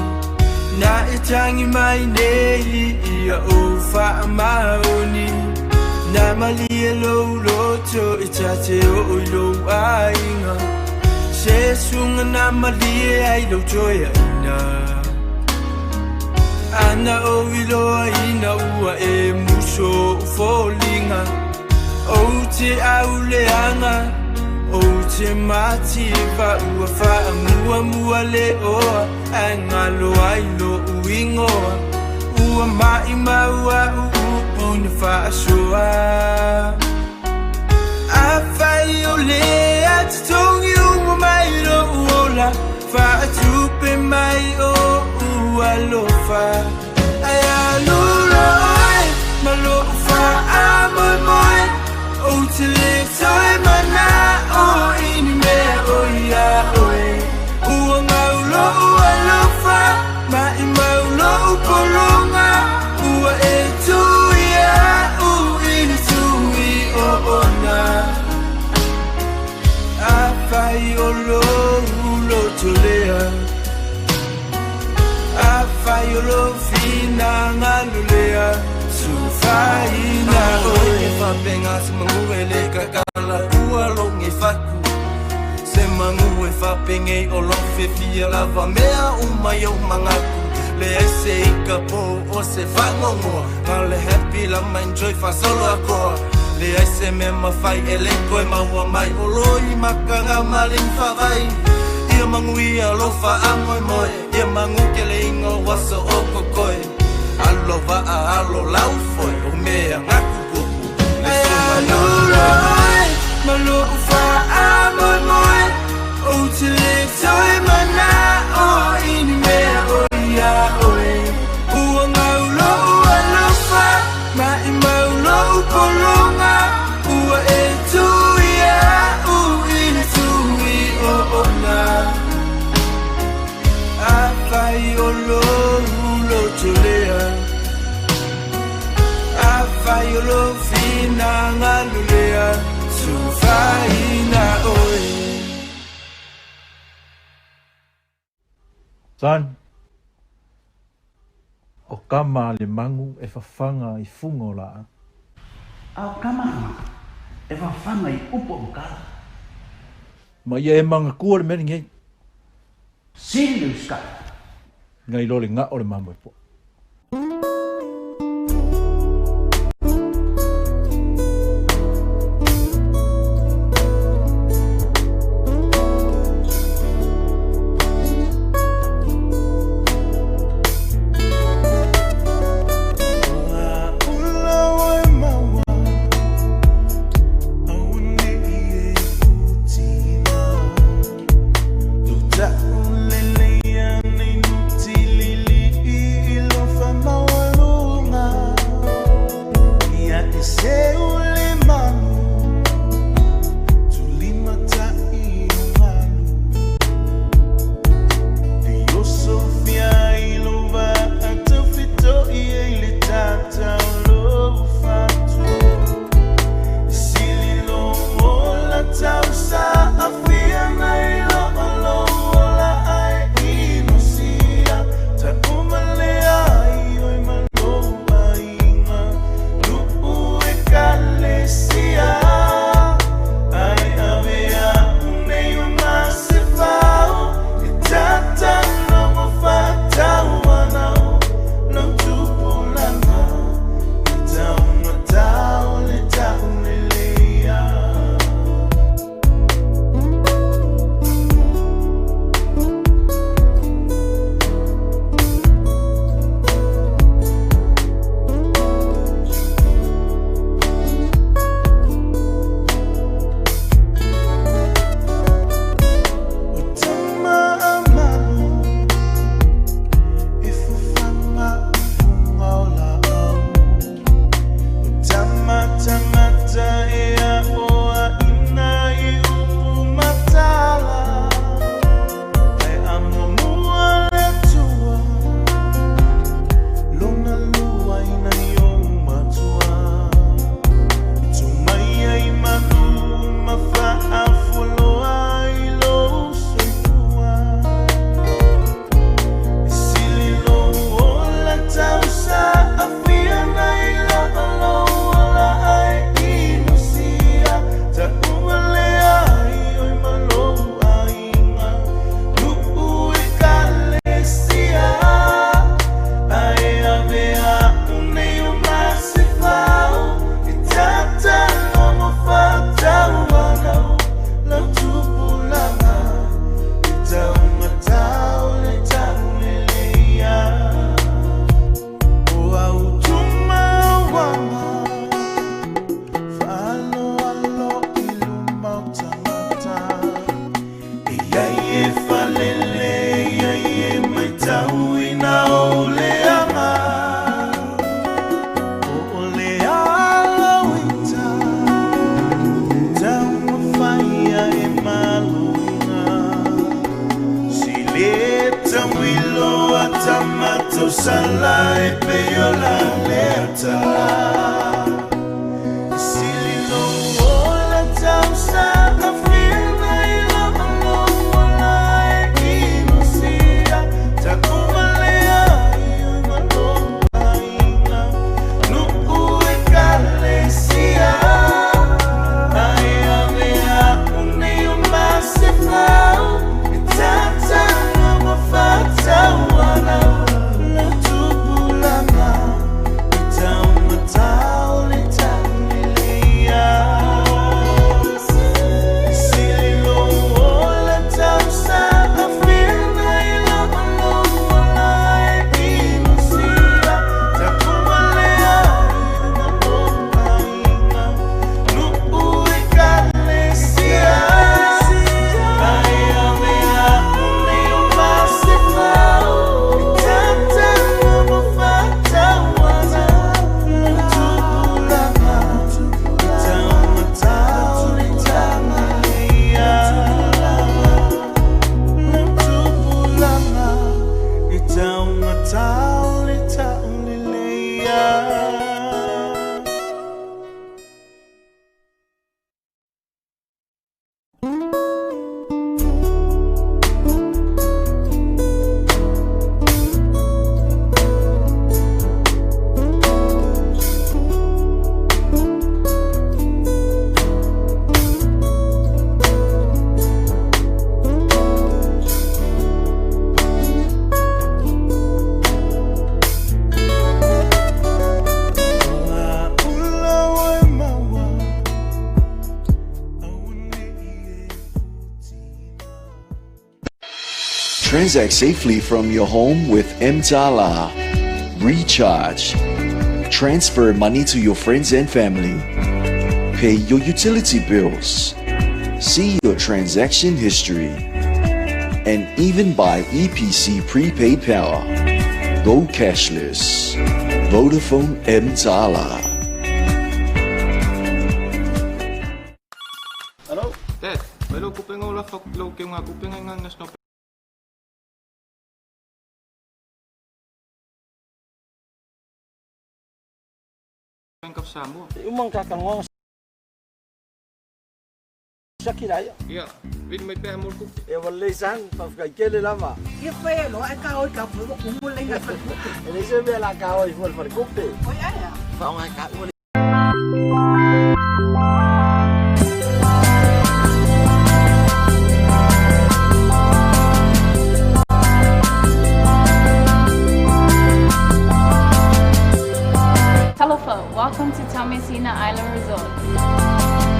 Na e tagi mai nei ia ou faamaoni Na malie lou loto e tate oo i lou aiga Se suga na malie ai lou toeaina Ana ou iloaina ua e muso o foliga Ou te auleaga Ou te mativa ua faamuamua leoa Ae galo ai lo'u igoa Ua maʻimau a'u upu na faasoa Afai o lē atotogi uma mai lo'u ola Faatupe mai o'u alofa Ae alu loa oe ma lo'u faamoemoe Ou te lē toe mana'o i ni mea o iā oe Ua gau lo'u alofa maʻimau lo'u pologa Ua e tui a'u i le tui oona Afai o lou loto lea Afai o lou finagalo lea Sufaina oe E faapega se magu e lē kakala ua loge faku Se magu e faapegei o lofe fia lava mea uma i ou magaku Leai se ika po o se faagogoa Na o le happy lama enjoy faasolo akoa Leai se mea mafai e lē toe maua mai O loi makaga ma le faavai Ia magu ia lo faamoemoe Ia magu keleiga o aso o kokoe Alo vaa alo lau foe O mea gaku pupu Le Ae suga alu loa oe ma lo'u faamoemoe Ou te lē toe mana'o i ni mea o iā oe Ua gau lo'u alofa maʻimau lo'u pologa Ua e tui a'u i le tui oona Afai o lou loto lea Afai o lou finagalo lea Sufaina oe Son, o kama a le magu e fafaga i fuga o laau. A o kama e fafaga i upu o makala. Ma ia e magakua le mea lenei. Sili le usikai. Nai lo le gao o le mamoe poa. Transact safely from your home with Mtala. Recharge. Transfer money to your friends and family. Pay your utility bills. See your transaction history. And even buy EPC prepaid power. Go cashless. Vodafone Mtala. Hello? Dad, mai lau kupe ngau la fak lau ke ngā kupe ngai ngā National Bank of Samoa. Umang kakalonga siaki laia. Ia, vili mai pea mo le kupe. E ua lelei san, faafetai tele lava. Ia fai ai loa ae ka oi ka fua umu le inga fale kupe. E leai se mea la ka oi fua le falekupe. Oi ae a. Faaaoga e taua le. Talofa, welcome to Taumeasina Island Resort.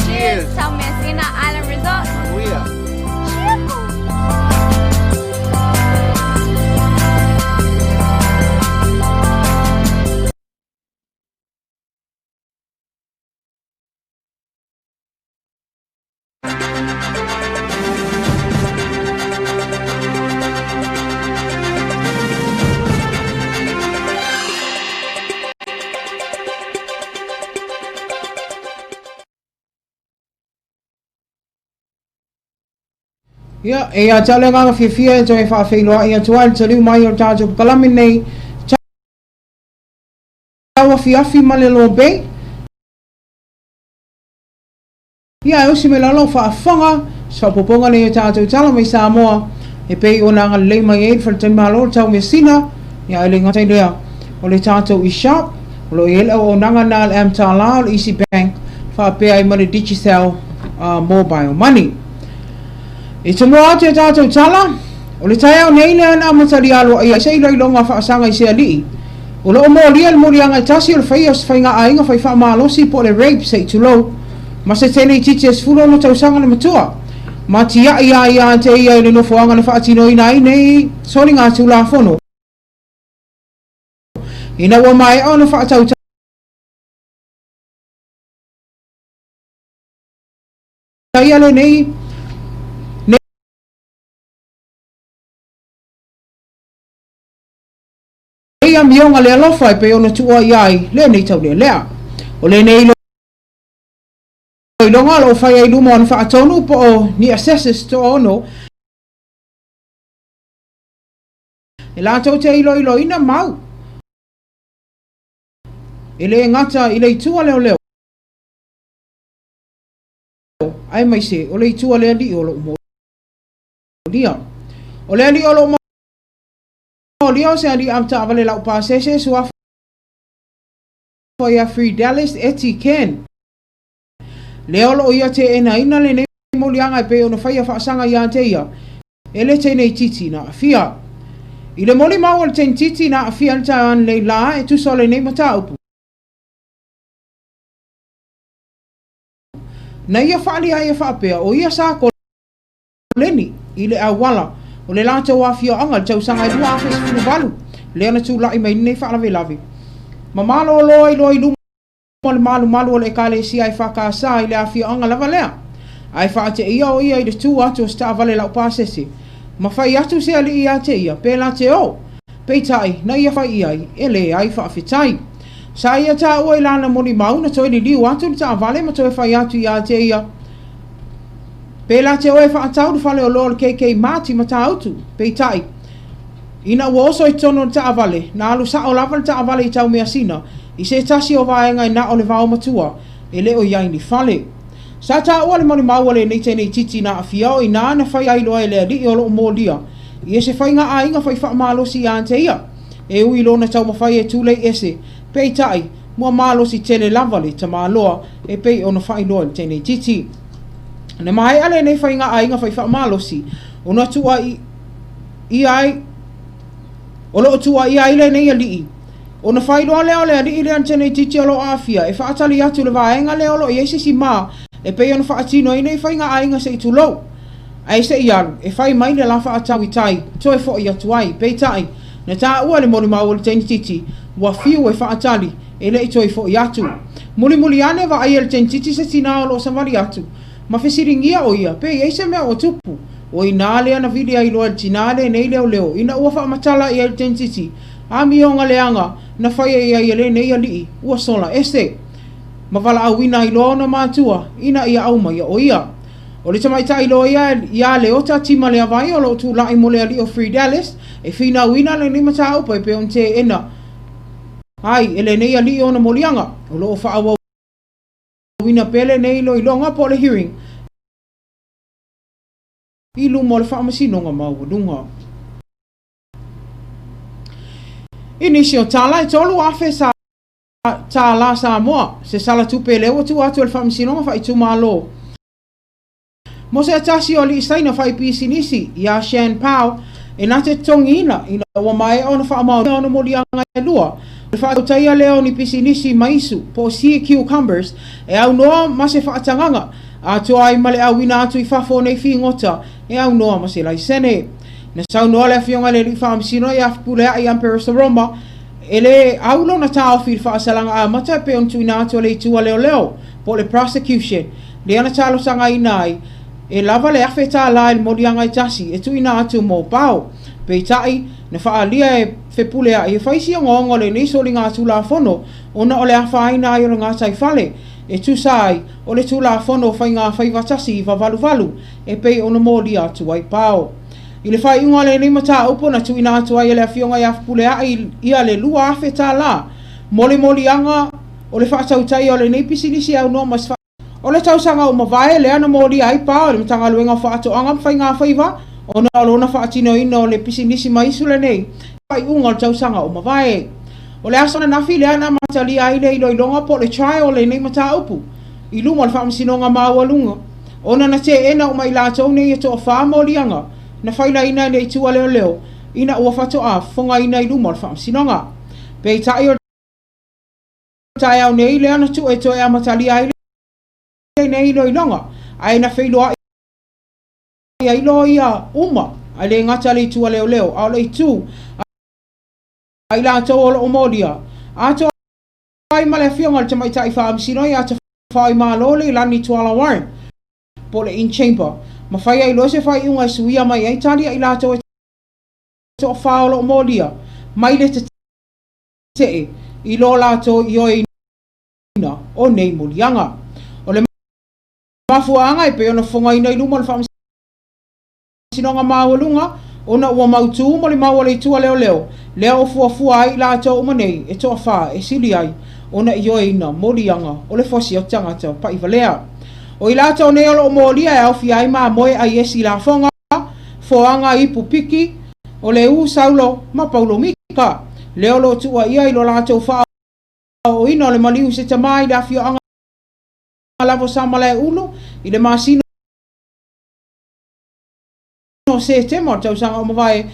Cheers, Taumeasina Island Resort. Manuia. Cheerful. Ia, e ia te au le agaga fiafia e toe faafeiloai atu ai le taliu mai o le tatou pakalame nei tauafiafi ma le Lobe. Ia, e osi mai lalo o faafofoga se faaopoopoga nei o tatou tala mai Samoa e pei ona agalelei mai ai le Faletalimalo o le Taumeasina. Ia, e le gata i lea, o le tatou eShop o lo o i ai le auaunaga na a le mTala o le Easy Bank faapea ai ma le Digicel Mobile Money. I tomoa atu e tatou tala, o le taeao nei lea na amatalia aloaia ai se iloiloga faasaga i se alii. O lo o molia le moliaga e tasi o le faia o se faigaaiga fai faamalosi po o le rape se i tulou ma se tele itiiti e 16 tausaga le matua. Ma tiai a ia te ia i le nofoaga na faatinoina ai nei soligatulafono ina ua maea ona faatautaia lenei Nei amioga le alofa e pei ona tuua i ai lenei taulealea. O lenei iloiloga o lo o fai ai luma o ana faatonu po o ni assessors toaono e latou te iloiloina mau e le gata i le itu a leoleo aemaise o le itu a le alii o lo o molia. O le alii o lo o molia o se alii avetaavale laupasese suafa ia Fridalis Eti Ken lea o lo o ia teenaina lenei moliaga e pei ona faia faasaga ia te ia e le teinei titi na aafia. I le molimau a le tenititi na aafia i le taeao ananei la e tusa o lenei mataupu, na ia faaalia ai e faapea o ia sa koleni i le auala o le latou afioaga i le tausaga e 2018 lea na tulai mai lenei faalavelave ma malolo ai loa i luma o le malumalu o le Ekalesia EFKS i le afioaga lava lea, ae faateia o ia i le tu atu o se taavale laupasese ma fai atu se alii ia te ia pe la te o. Peitai, na ia fai i ai, e leai faafetai. Sa ia taua i lana molimau na toe liliu atu le taavale ma toe fai atu ia te ia pe la te o e faatau le faleoloa o le KK Mart i Matautu. Peitai, Ina ua oso i totonu o le taavale, na alu sao lava le taavale i Taumeasina, i se tasi o vaega e na o le vao matua, e le o i ai ni fale. Sa taua le molimau a lenei teneititi na aafia o i ina na fai ai loa e le alii o lo o molia ia se faiga aiga fai faamalosi ia te ia, e ui i lona taumafai e tulei ese, peitai, ua malosi tele lava le tamaloa e pei ona faailoa e le teneititi. Na maea lenei faiga aiga fai faamalosi ona tuuai ia ai, o lo o tuuaia ai lenei alii. Ona faailoa lea o le alii lea teneititi o lo o aafia e faatali atu i le vaega lea o lo o i ai se isi ma e pei ona faatino ai nei faiga aiga se i tulou. Ae se i alu, e fai mai le la faatau i tai, toe foi atu ai. Peitai, na taua e le molimau o le tenititi, ua fiu e faatali, e le i toe foi atu. Mulimuli ane, vaai e le tenititi se tina o lo o savali atu, ma fesiligia o ia pe i ai se mea ua tupu. O i ina lea na vili ai loa e le tina lenei leoleo ina ua faamatala i ai le tenititi amioga leaga na faia i ai e lenei alii ua sola ese ma valaauina ai loa ona matua ina ia aumaia o ia. O le tamaitai loia ia Leota Timaleavai o lo o tulai mo le alii o Fridalis e finauina lenei mataupu e pei ona teena ai e lenei alii ona moliaga o lo o faaauauina pea lenei iloiloga po o le hearing i luma o le Faamasinoga Maualuga. I nisi o tala, e 3,000 tālā Samoa, se sala tupe lea ua tuu atu e le Faamasinoga Faaitumalo mo se tasi o alii Saina faipisinisi ia Shan Pao e na te totogiina ina ua maea ona faamaonia ona moliaga e lua o le faatautaia lea o ni pisinisi maisu po o sea cucumbers e aunoa ma se faatagaga atoa ai ma le auina atu i fafo o nei figota e aunoa ma se laisene. Na saunoa le Afioga i le Alii Faamasino ia Fepuleai Amperesa Roma e le au lona taofi i le faasalaga amata e pei ona tuuina atu e le Itu a Leoleo po o le Prosecution lea na talosagaina ai e lava le $1,000 i le moliaga e tasi e tuuina atu mo Pao. Peitai, na faaalia e Fepuleai e fai si ogaoga o lenei soligatulafono ona o le afaina ai o le gataifale e tusa ai o le Tulafono o Faiga Faiva 1988 e pei ona molia atu ai Pao. I le faaiuga o lenei mataupu na tuuina atu ai e le Afioga ia Fepuleai ia le $2,000 mo le moliaga o le faatautaia o lenei pisinisi e aunoa ma se O le tausaga ua mavae lea na molia ai Pao e le Matagaluega o Faatoaga ma Faiga Faiva ona o lona faatinoina o le pisinisi maisu lenei i le faaiuga o le tausaga ua mavae. O le aso ananafi lea na amatalia ai le iloiloga po o le trial o lenei mataupu i luma o le Faamasinoga Maualuga ona na teena uma i latou nei e toafa moliaga na failaina e le itu a leoleo ina ua faatoa fofogaina i luma o le Faamasinoga. Peitai o le taeao nei lea na tuu e toe amatalia ai lenei iloiloga ae na feiloai ai loia uma ae le gata le itu a leoleo a o le itu a i latou o lo o molia atoa ai ma le Afioga i le Tamaitai Faamasino ia Tafaoimalo Leilani Tuala Warren po o le In Chamber ma fai ai loa se faaiuga e suia mai ai tali a i latou e toafa o lo o molia mai le tetee i lo latou ioeina o nei moliaga. O le mafuaaga e pei ona fofogaina i luma o le Faamasinoga Maualuga ona ua mautū molimau a le Itu a Leoleo lea o fuafua ai i latou uma nei e toafa e sili ai ona ioeina moliaga o le fosi o tagata paʻivalea. O i latou nei o lo o molia e aofia ai mamoe aiesi lafoga, foaga ipu piki, o le u Saulo ma Paulo Mika, lea o lo o tuuaia i lo latou faaooina o le maliu i se tama i le afioaga lava o Samalaeulu i le masina o Setema o le tausaga ua mavae.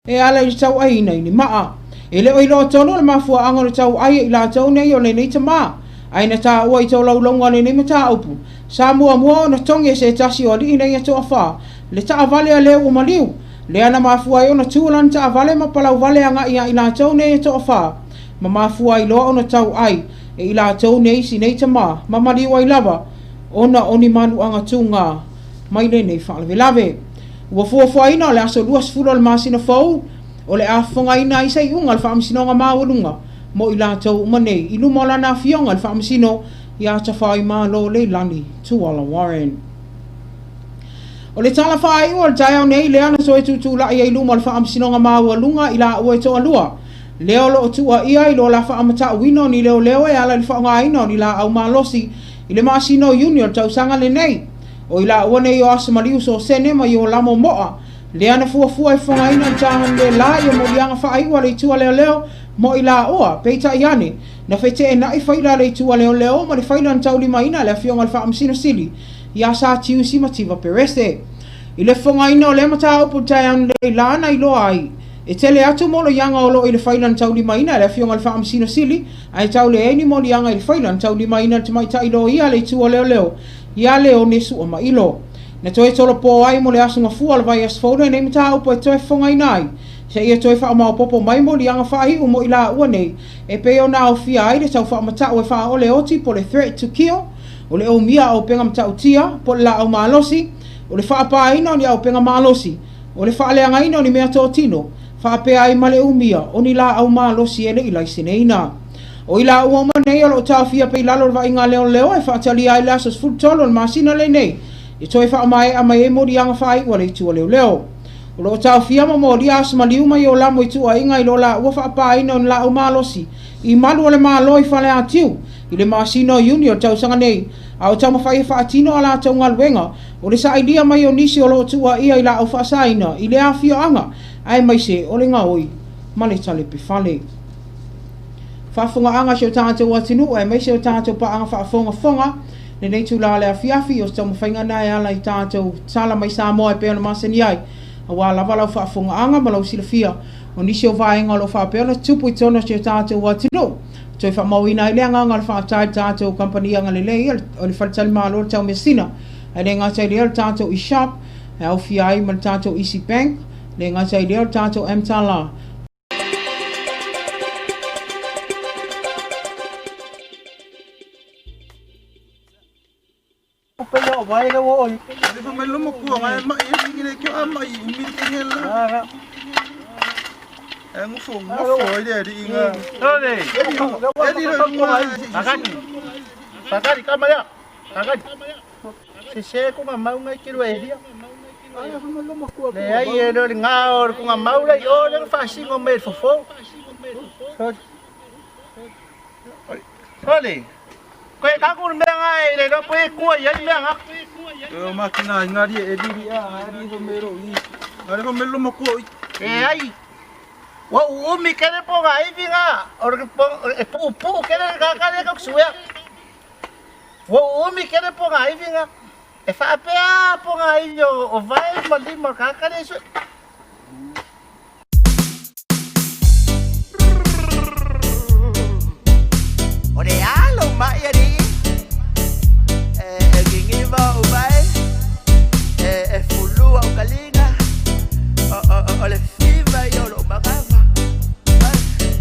E ala i le tauaiina i ni maa. E le o iloa tonu le mafuaaga o le tauai e i latou nei o lenei tama, ae na taua i tolaulauga o lenei mataupu, sa muamua ona togi e se tasi o alii nei e toafa le taavale a le ua maliu, lea na mafua ai ona tu lana taavale ma palauvale agai ia i latou nei e toafa, ma mafua ai loa ona tauai e i latou nei si nei tama ma maliu ai lava ona o ni manuaga tuga mai lenei faalavelave. Ua fuafuaina o le aso 20 o le masina fou o le a fofogaina ai se iuga a le Faamasinoga Maualuga mo i latou uma nei i luma o lana afioga i le Faamasino ia Tafaoimalo Leilani Tuala Warren. O le tala faaiu o le taeao nei lea na toe tutulai ai i luma o le Faamasinoga Maualuga i laua e toalua lea o lo o tuuaia i lo la faamatauina o ni leoleo e ala i le faaaogaina o ni laau malosi i le masina o Iuni o le tausaga lenei. O i laua nei o Asamaliu Sosene ma Iolamo Mo'a, lea na fuafua e fofogaina i le taga lā i moliaga faaiu a le itu a leoleo mo i laua, peitai ane, na feteenai faila a le itu a leoleo ma le faila na taulimaina e le afioga i le Faamasino Sili ia Satiusi Mativa Perese. I le fofogaina o lea mataupu i le taeao nei lā na iloa ai, e tele atu moloiaga o lo o i le faila na taulimaina e le afioga i le Faamasino Sili, ae tau leai ni moliaga i le faila na taulimaina e le tamaitai loia a le itu a leoleo ia Leone Suamailo. Na toe tolopo ai mo le aso Gafua o le vaiaso fou lenei mataupu e toe fofogaina ai, seia toe faamaopoopo mai moliaga faaiu mo i laua nei e pei ona aofia ai le tau faamatau e faaole oti po o le threat to kill, o le umia auupega matautia po o le laau malosi, o le faapaina o ni auupega malosi, o le faaleagaina o ni meatotino, faapea ai ma le umia o ni laau malosi e le i laiseneina. O i laua uma nei o lo o taofia pea i lalo o le vaaiga a leoleo e faatalia ai le aso 13 o le masina lenei e toe faamaea mai ai moliaga faaiu a le itu a leoleo. O lo o taofia ma molia aso maliu mai Iolamo i tuuaiga i lo laua faapaina o ni laau malosi i malu o le Malo i Faleatiu i le masina o Iuni o le tausaga nei, a o taumafai e faatino a latou galuega o le sailia mai o nisi o lo o tuuaia i laau faasaina i le afioaga aemaise o le gaoi ma le talepe fale. Faafofogaaga a si o tatou atunuu aemaise o tatou paaga faafogafoga lenei itula o le afiafi o se taumafaiga na e ala i tatou tala mai Samoa e pei ona masani ai aua lava lau faafofogaaga ma lau silafia o nisi o vaega o lo o faapea ona tutupu i totonu o si o tatou atunuu. Toe faamauina ai le agaga o le faafetai i le tatou kamupani agalelei o le Faletalimalo o le Taumeasina, ae le gata i lea o le tatou eShop e aofia ai ma le tatou Easy Bank, le gata i lea o le tatou mTala. Sese ko nga maunga i ke rua eria. Leai e le o le ngā o le konga mau lai o le whaasingo me le fofo. Sole. Koe ka ku mea ngā e le ropo e kua i ai mea ngā. E o makina i ngari e riri a ari ho mero i. Ari ho mero makua i. E ai. Wa umi kere po ngā iwi ngā. O le e pu pu kere ngā kare ka kusuea. Wa umi kere po ngā iwi ngā. E whaapea po ngā iwi o vai ma lima ka kare sue. O le alo mai ari e gingiva o vai e fulua o kalina o le fiva i o lo magava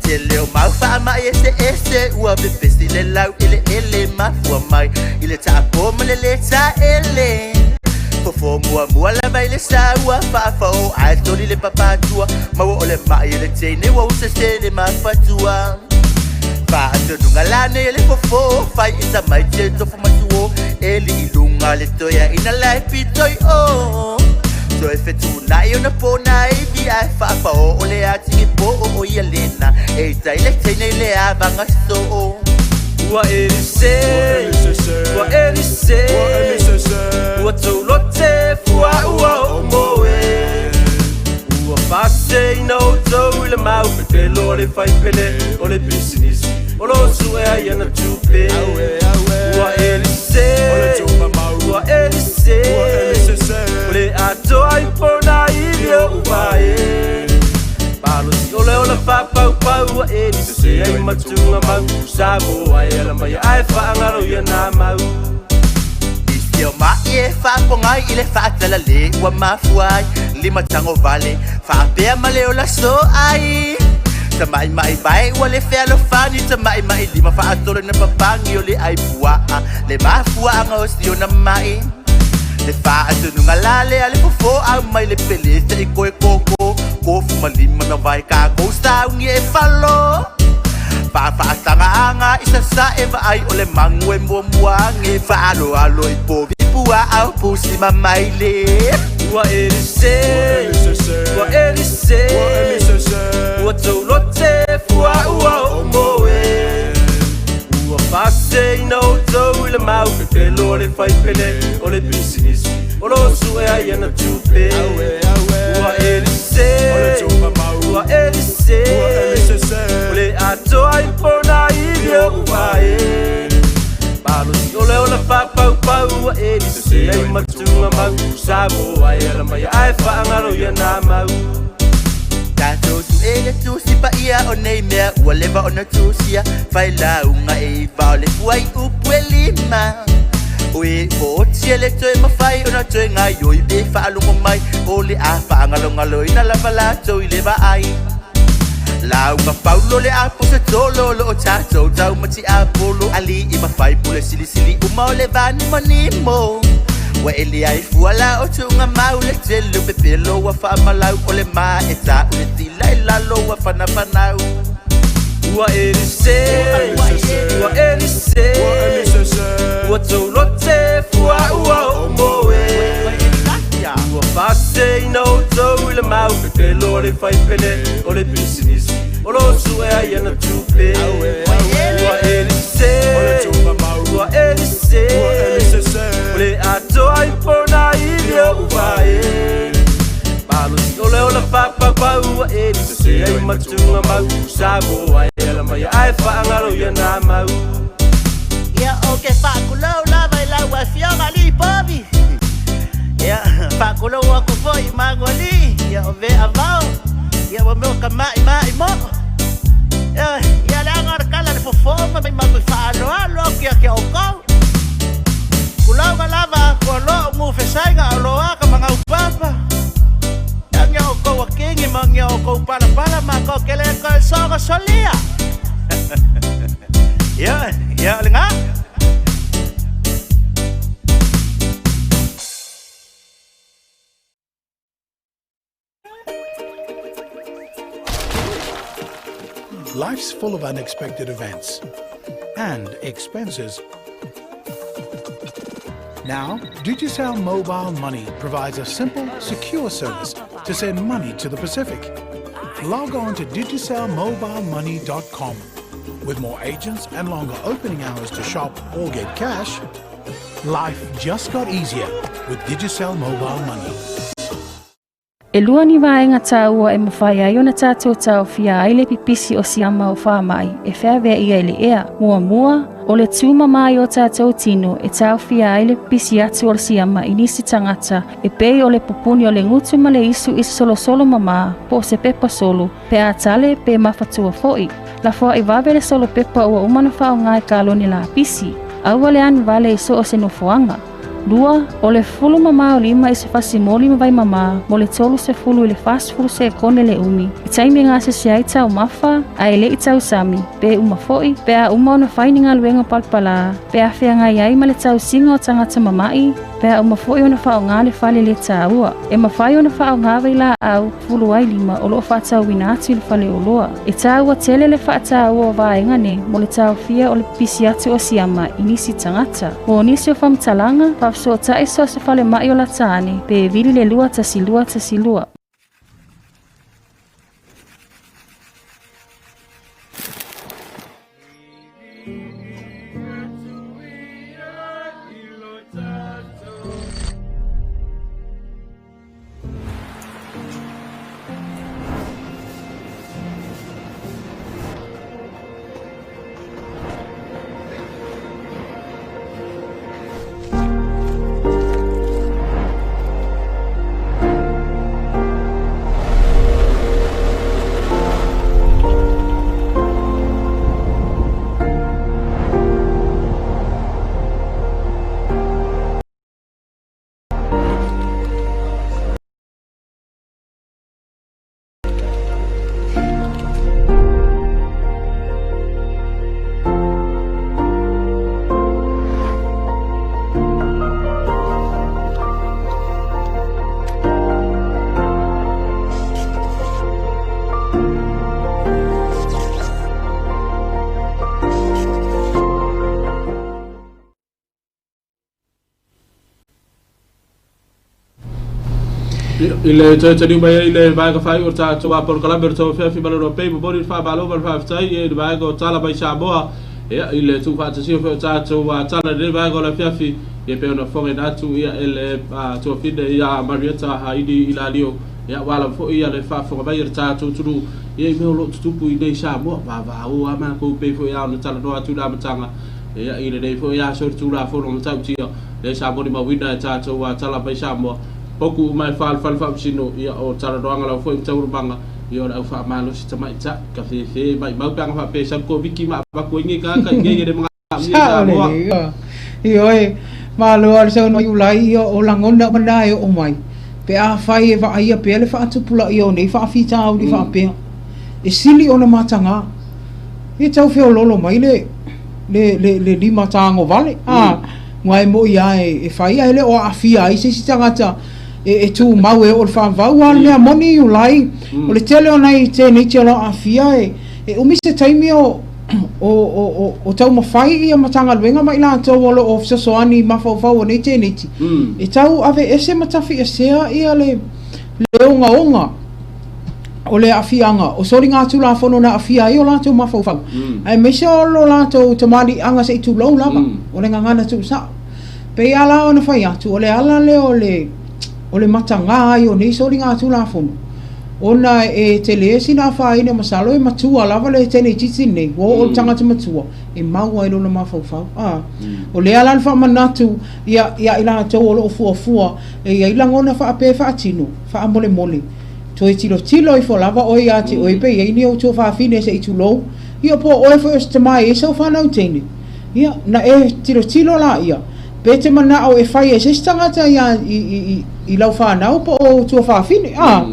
te leo mau wha mai e se ese ua pepesi le lau ele ele mafua mai i le taapo ma le le ta ele fofo mua mua la mai le sa ua whaafa o ai toli le papatua maua o le mai le teine ua use se le mafatua Whaatonunga lane le fofo Whai isa mai te tofu matuo Eli ilunga le toia ina lai pitoi o Toi whetu nai ona pōna e vi ai whaafa o o le atingi po o o ia lena E tai le teine le avanga so o Ua elise, ua elise, ua taulote fua ua o moe. Ua fase ina o tau i le mau pepelo o le whaipele o le business o lo sue ai ana tupe. Ua elise, ua elise, o le atoa i pona i leo uvae. Ua e lise ai matunga mau Samoa e ala mai ae faagalo ia na mau. Isi o mai e faapogai i le faatalale ua mafua ai lima tago vale faapea ma le ola so ai. Tamaʻimaʻi vae ua le fealofani tamaʻimaʻi lima faatolo na papagi o le ai puaa le mafuaaga o siona mai. Le faatunuga la lea le fofo au mai le pele seʻi koe koko kofu ma lima na vae kakou saugi e falo. Faafaasaga i sasaʻe vaai o le magu e muamuage faaloalo i povi puaa o pusi mamaile. Ua elise, ua elise, ua taulote fua ua o moe. Ua faaseseina outou i le mau pepelo o le faipele o le pisinisi o lo sue ai ana tupe. Ua elise, ua elise, o le atoa i pona i o uae. Malosi o le ola faapaupau ua elise ai matunga mau Samoa e ala mai ae faagalo ia na mau. Tatou suʻe le tusi paia o nei mea ua leva ona tusia failauga e iva o le fuai upu e lima. O e footi e le toe mafai ona toe gaioi pe faalogo mai o le a faagalogaloina lava latou i le vaai. Lauga paulo le aposetolo lo o tatou taumati apolo aliʻi ma faipule silisili uma o le vanimonimo. Ua ele ai fua la o tuga mau le tele o pepelo ua faamalau o le maʻe u le tila i lalo ua fanafanau. Ua elise, ua elise, ua taulote fua ua o moe. Ua faaseseina outou i le mau pepelo o le faipele o le pisinisi o lo sue ai ana tupe. Ua elise, ua elise, o le atoa i pona i le o uae. Malosi o le ola faapaupau ua elise ai matunga mau Samoa e ala mai ae faagalo ia na mau. Ia o ke faakulou lava i lau afioga alii povi. Ia faakulou aku foʻi magualii. Ia o vea vao. Ia ua mea o ka maʻimaʻi moo. Ia ia leaga o le kala le fofo ma mai matou faaloalo aku ia ke oukou. Kulauga lava aku o loo gufesaiga o loa ka magaupapa. Ia gia oukou akigi ma gia oukou palapala makou ke le koe soga solia. Ia ia o legā. Life's full of unexpected events and expenses. Now, Digicel Mobile Money provides a simple, secure service to send money to the Pacific. Log on to digicelmobilemoney.com. With more agents and longer opening hours to shop or get cash, life just got easier with Digicel Mobile Money. E lua ni vaega taua e mafai ai ona tatou taofia ai le pipisi o siama o faamaʻi e feaveaʻi ai le ea. Muamua, o le tumamā i o tatou tino e taofia ai le pipisi atu o le siama i nisi tagata e pei o le pupuni o le gutu ma le isu i se solosolo mamā po o se pepa solo pe a tale pe mafatua foʻi. Lafoaʻi vave le solo pepa ua uma ona faaaogā i kalone lapisi. Aua le anu vale i so o se nofoaga. Lua, o le fulu mamā o lima i se fasimoli ma vai mamā mo le 30 i le 40 sekone le umi. I taimi e gasese ai taumafa, ae leʻi tausami, pe uma foʻi, pe a uma ona fai ni galuega palapalā, pe a feagai ai ma le tausiga o tagata mamaʻi, pe a uma foʻi ona faaaogā le fale le tāua. E mafai ona faaaogā vailaau fulu ai lima o loo faatauina atu i le faleoloa. E tāua tele le faatāua o vaega nei mo le taofia o le pipisi atu o siama i nisi tagata. Mo nisi o faamatalaga, faafesootai so o se falemaʻi o lata ane pe vili le 2 1 2 1 2. I le toe taliu mai ai le vaega faaiu o le tatou polokalame o le Tauafiafi ma le Lua Pei, momoli le faamalo ma le faafetai i le vaega o Tala mai Samoa, ia, i le tuufaatasia foi o tatou tala i lenei vaega o le afiafi, ia, pei ona fofogaina atu ia e le tuafine ia Marietta Haini Ilalio, ia, aua lava foi ia le faafofoga mai a le tatou atunuu ia i mea o lo o tutupu i inei i Samoa. Vavao lava matou pei foi ona talanoa atu i le amataga, ia, i lenei foi aso i le Tulafono Matautia lea sa molimauina e tatou Tala mai Samoa. Poku uma e fa le fale faamasino, ia o talanoaga lava foi ma taualumaga, ia o le au faamalosi tamaitai, ka fefe maimau pe ana faapea e sau le Koviti ma avatu ai nei tagata i inei e le manaomia i Sao Samoa. lelei, ioe. Ioe, malo lava le saunoa Iulai, ia o lagona uma na e oo mai, pe afai e vaaia pea le faatupulaia o nei faafitauli faapea, e sili ona mataga. Ia tau feoloolo mai le, le, le, le limatago vale, a. Aua e moni lava e fai ae le o aafia ai se isi tagata e tumau e oo i le faavavau. A o le mea moni Iulai, o le tele o nai teenage o lo o aafia e umi se taimi o taumafai ia Matagaluega ma i latou o lo o fesoasoani i mafaufau o nei teenage e tau aveese ma tafiesea ia le ogaoga o le aafiaga o soligatulafono na aafia ai o latou mafaufau, aemaise o lo latou tamaliiaga se i tulou lava, o le gagana tuusao. Pei lava la ona fai atu, o le ala lea o le o le mataga ai o nei soligatulafono, ona e tele sina afaina, masalo e matua lava le teneititi lenei, ua oo i le tagata matua, e mau ai lona mafaufau. A, o lea la le faamanatu ia i latou o lo o fuafua e i ai lagona faapea e faatino, faamolemole, Toe tilotilo ifo lava oe ia te oe pe i ai ni ou tuafafine se i tulou, ia po o oe foi o se tama e i ai sau fanau teine. Ia, na e tilotilo laia, pe te manao e fai e se isi tagata ia i, i, i, i lau fanau po o ou tuafafine. A,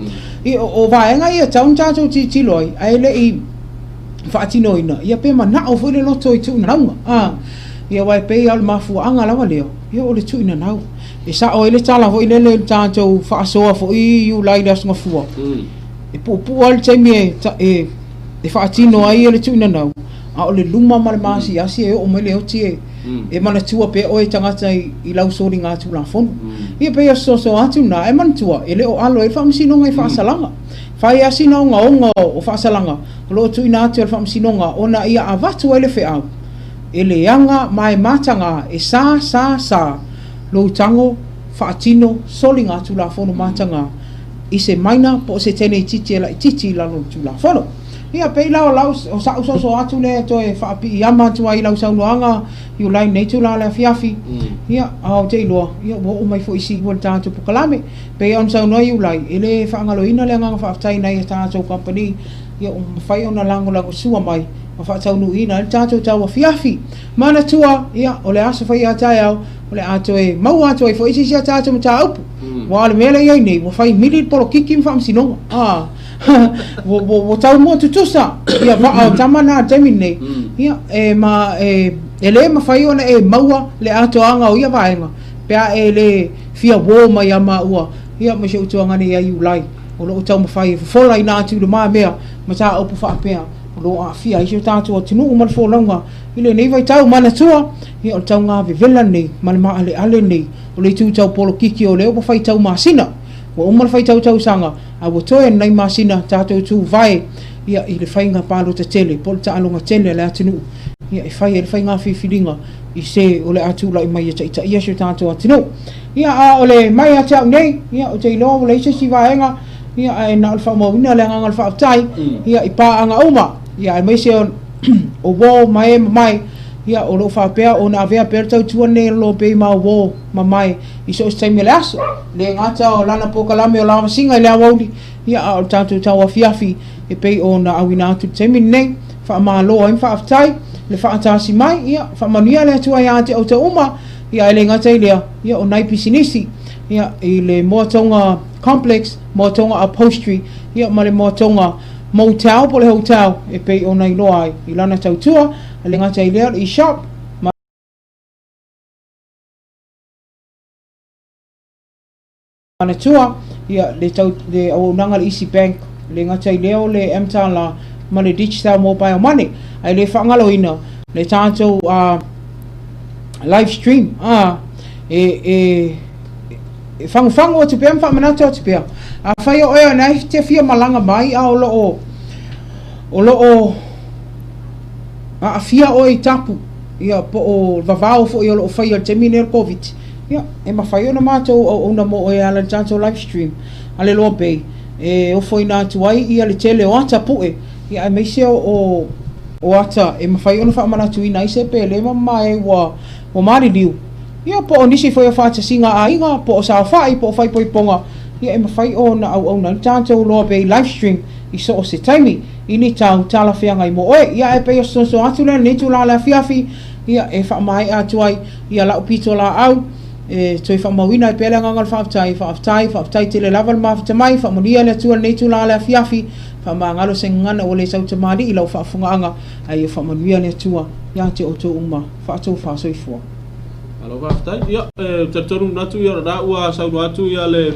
i, o, o vaega ia e tatau ona tatou tilotilo ai, ae le i faatinoina, ia pe manao foi le loto i tuuinanauga. A, ia aua e pei lava o le mafuaaga lava lea, ia o le tuuinanau. E sao ai le tala foi lele i le tatou faasoa foi i Iulai i le Aso Gafua, e puupuu lava le taimi e, e, e faatino ai le tuuinanau, a o le luma ma le maasiasi e oo mai le oti e, e manatua pea oe tagata i, i lau soligatulafono. Ia pei o se soasoa atu lena, ae manatua, e le o alo ai le Faamasinoga i faasalaga. Fai lava sina ogaoga o faasalaga o lo o tuuina atu e le Faamasinoga ona ia avatu ai le feau e leaga ma e mataga e sa, sa, sa lou tago faatino soligatulafono mataga i se maina po o se teneititi e laitiiti i lalo o le Tulafono. Ia, pei la o lau, o sa'u soso atu lea e toe faapiiama atu ai i lau saunoaga Iulai i lenei itula o le afiafi, ia, a ou te iloa, ia, ua oo mai foi i Siua le tatou pokalame. Pei ona saunoa Iulai, e le faagaloina le agaga faafetai i nai a tatou kamupani, ia, ua mafai ona lagolagosua mai ma faataunuuina ai le tatou tauafiafi. Manatua, ia, o le aso faia taeao, o le a toe maua atu ai foi se isi a tatou mataupu. Aua o le mea lea e i ai nei, ua fai mili le polokiki ma faamasinoga. A, ua, ua, ua taumua tutusa ia vaa o tama na i le taimi lenei. Ia, e, ma, e, e le mafai ona e maua le atoaga o ia vaega pe a e le fia uō mai ia maua, ia, ma si ou tuagane ia Iulai, o lo o taumafai e fofolaina atu i lumamea mataupu faapea o lo o aafia ai si o tatou atunuu ma le folauga I lenei vaitau manatua, ia o le tauga vevela lenei ma le maaleale lenei o le itu tau polokiki o lea ua faitau masina. Ua uma le faitau tausaga, a ua toe nai masina tatou tuvae ia i le faiga palota tele po o le taaloga tele a le atunuu ia e fai ai le faiga filifiliga i se o le a tulai mai e taitaia si o tatou atunuu. Ia a o le mai ia te au nei, ia ou te iloa ua leai se isi vaega, ia ae na o le faamauina le agaga o le faafetai ia i paaga uma, ia aemaise o o uō ma e mamae, ia, o lo o faapea ona avea pea le tautua lenei e lolo pea i ma uō mamae i so o se taimi o le aso. E le gata o lana polokalame o lavasiga i le aoauli, ia, a o le tatou tauafiafi e pei ona auina atu i le taimi lenei. Faamalo ai ma faafetai le faatasi mai, ia, faamanuia le Atua ia te outou uma, ia, ae le gata i lea, ia, o nai pisinisi, ia, i le Moatonga Complex, Moatonga Upholstery, ia, ma le Moatonga Motel po o le hotel e pei ona iloa ai i lana tautua, e le gata i lea o le e-shop ma manatua ia le tau le auaunaga a le Easy Bank, e le gata i lea o le mTala ma le Digicel Mobile Money. Ae le faagaloina le tatou live stream e e. e fagufagu atu pea ma faamanatu atu pea, afai o oe o lena e te fia malaga mai a o lo o o lo o aafia oe i tapu, ia, po o vavao foi o lo o faia i le taimi lenei o le Koviti, ia, e mafai ona matou auauna mo oe e ala i le tatou live stream a le Loa Bay e ofoina atu ai ia le tele o ata pue, ia aemaise o o ata e mafai ona faamanatuina ai se pele ma mamae ua ua maliliu, ia po o nisi foi o faatasiga a aiga, po o saofai, po o faaipoipoga, ia e mafai ona auauna ai le tatou Loa Bay live stream i so o se taimi, i ni tau talafeagai mo oe. Ia ae pei o se soasoa atu lea i lenei itula o le afiafi, ia e faamaea atu ai ia lau pitolaau, e toe faamauina ai pea le agaga o le faafetai, faafetai, faafetai tele lava le mafuta mai, faamanuia le Atua i lenei itula o le afiafi, faamagalo se gagana ua le tautamalii i lau faafofogaaga, ae ia faamanuia le Atua ia te outou uma, faatofa soifua. Malo faafetai. Ia, e talitonu manatu ia o lena ua saunoa atu ia le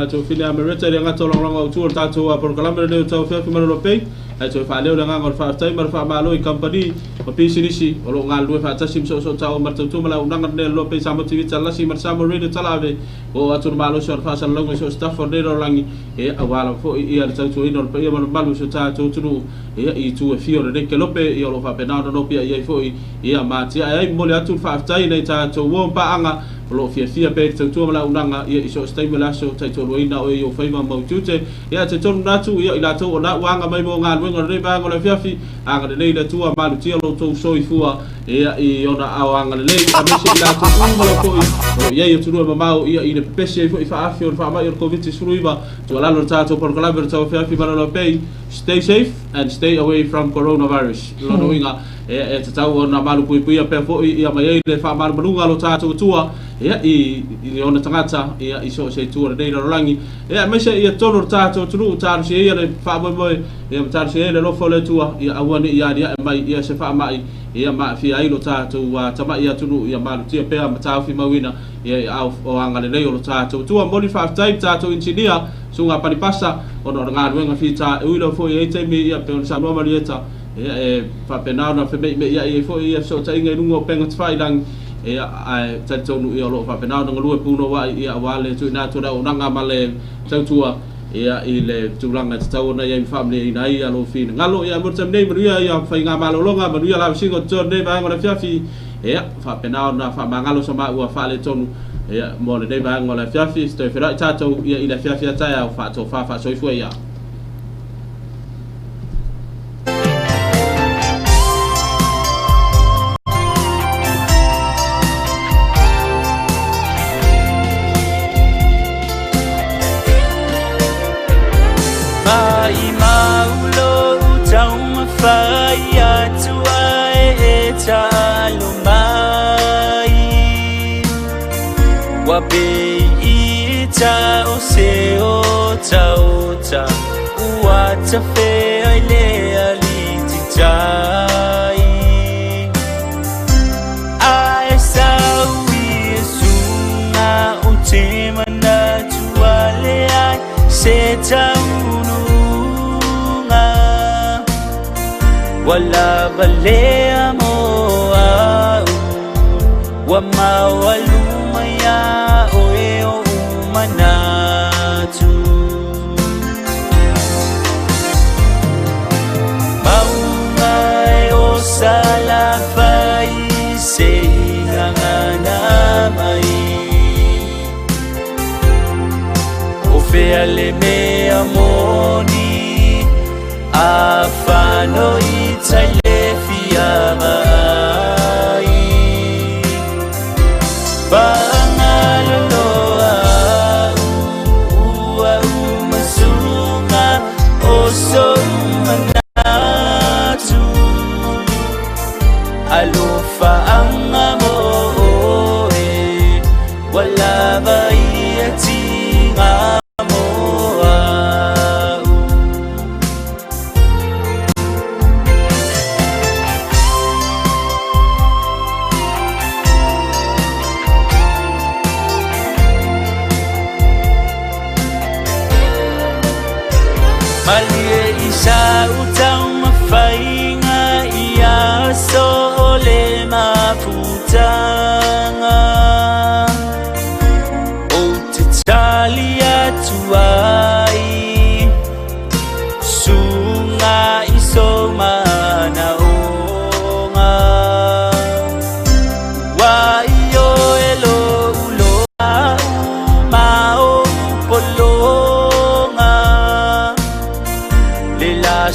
Tuafine a Mereta i le gata o lagolago autu o le tatou polokalame lenei o Tauafiafi ma Lolo Pay, ae toe faaleo le agaga o le faafetai ma le faamalo i kamupani ma pisinisi o lo o galulue faatasi ma soosootauau ma le tautua ma le auaunaga lenei a le Lolo Pay Samoa TV Talasi ma le Samoa Radio Talaave ua oo atu le malosi o le faasalalauga i so o se tafa o lenei lalolagi, ia, aua lava foi ia le tautuaina o le paia ma le mamalu o si o tatou atunuu, ia, i itu e fia o lenei kelope, ia, o lo o faapena ona nopiai ai foi, ia, ma atiae ai. Momoli atu le faafetai i nai tatou uo ma paaga o lo o fiafia pea i le tautua ma le auaunaga, ia, i so o se taimi o le aso, taitoaluaina oe i ou faiva ma ou tiute. Ia, talitonu manatu, ia, o i latou o la ua aga mai mo galuega o lenei vaega o le afiafi, agalelei le Atua, malutia lo outou soifua, ia, i ona ao agalelei, aemaise i latou uma lava foi o lo o i ai atunuu e mamao, ia, i le pepesi ai foi faaafi o le faamai o le Koviti-19. Tuualalo le tatou polokalame o le Tauafiafi ma Lolo Pay, Stay safe and stay away from coronavirus. Lona uiga, e tatau ona malupuipuia pea foi ia mai ai le faamalumaluga a lo tatou Atua ia, i, i ona tagata ia, i so o se itu o lenei lalolagi. Ia, aemaise ia totonu o le tatou atunuu, talosia ia le faamoemoe ia, ma talosia ia le alofa o le Atua, ia aua ne i aliae mai ia se faamai ia ma aafia ai lo tatou tamai atunuu, ia malutia pea ma taofimauina ia i aao o agalelei o lo tatou Atua. Momoli le faafetai i le tatou inisinia, Susuga Panipasa, ona o le galuega fita e ui lava foi e i ai taimi ia pei ona saunoa Marieta, ia e faapena ona feme'ime'ia'i ai foi ia fesootaiga i luga o upega tafailagi, ia ae talitonu ia o lo o faapena ona galue punoua'i ia aua le tuuina atu o le auaunaga ma le tautua ia i le tulaga e tatau ona i ai ma faamalieina ai ia lou finagalo. Ia mo le taimi nei, manuia ia faigamalologa, manuia lavasiga o totoe o lenei vaega o le afiafi, ia faapena ona faamagalo sa maua faaletonu ia mo lenei vaega o le afiafi. Se toe feiloai tatou ia i le afiafi a taeao, faatofa faasoifua ia.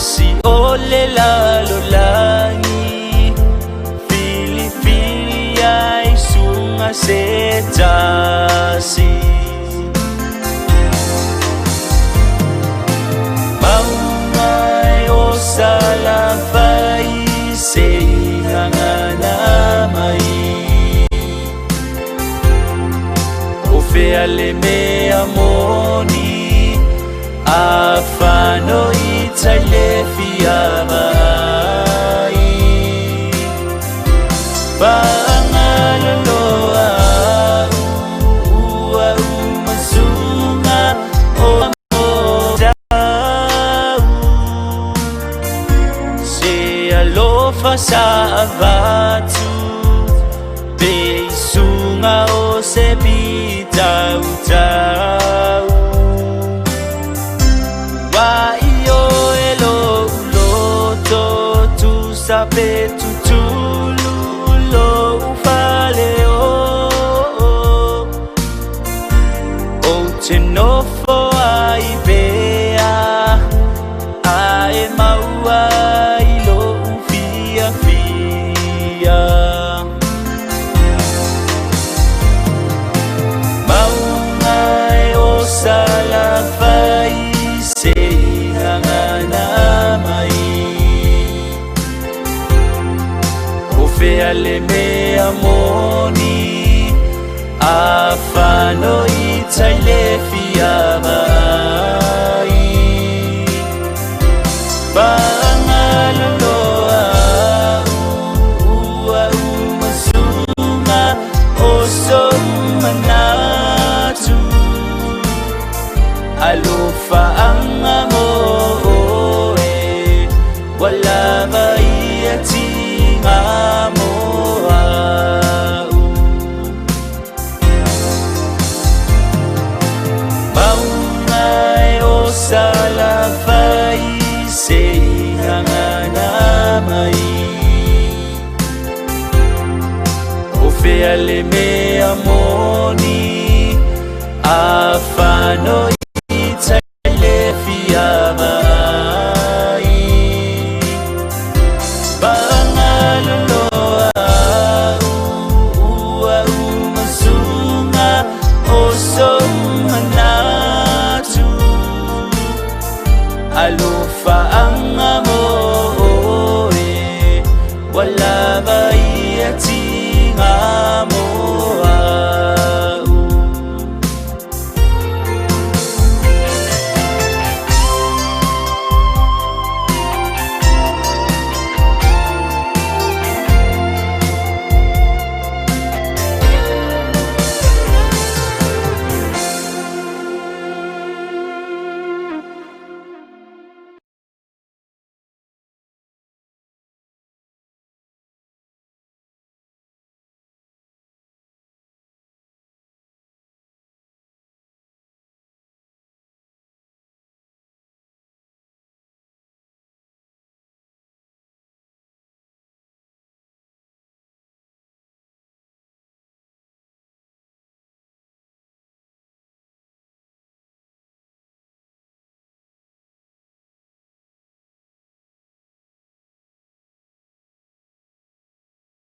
Tasi o le lalolagi Filifili ai suga se tasi Mauga e o Salafai se i gagana mai O fea le mea moni Afano i tai le fia mai Pagalaloa ua umasuga o tau Se alofa sa avatu Pe isuga o se pitau tau Wa i o e lo uloto tu sa pe tutulu lo ufale o O te nofo ai pea Ae maua i lo ufia fia Mauga e o Salafai se i gagana mai O fea le mea moni Afano i tai le fia mai Pagalaloa ua umasuga o sou manatu Alofa anga mo oe Wala vai a tinga mo au Mauga e o Salafai se i gagana mai O fea le mea moni Afano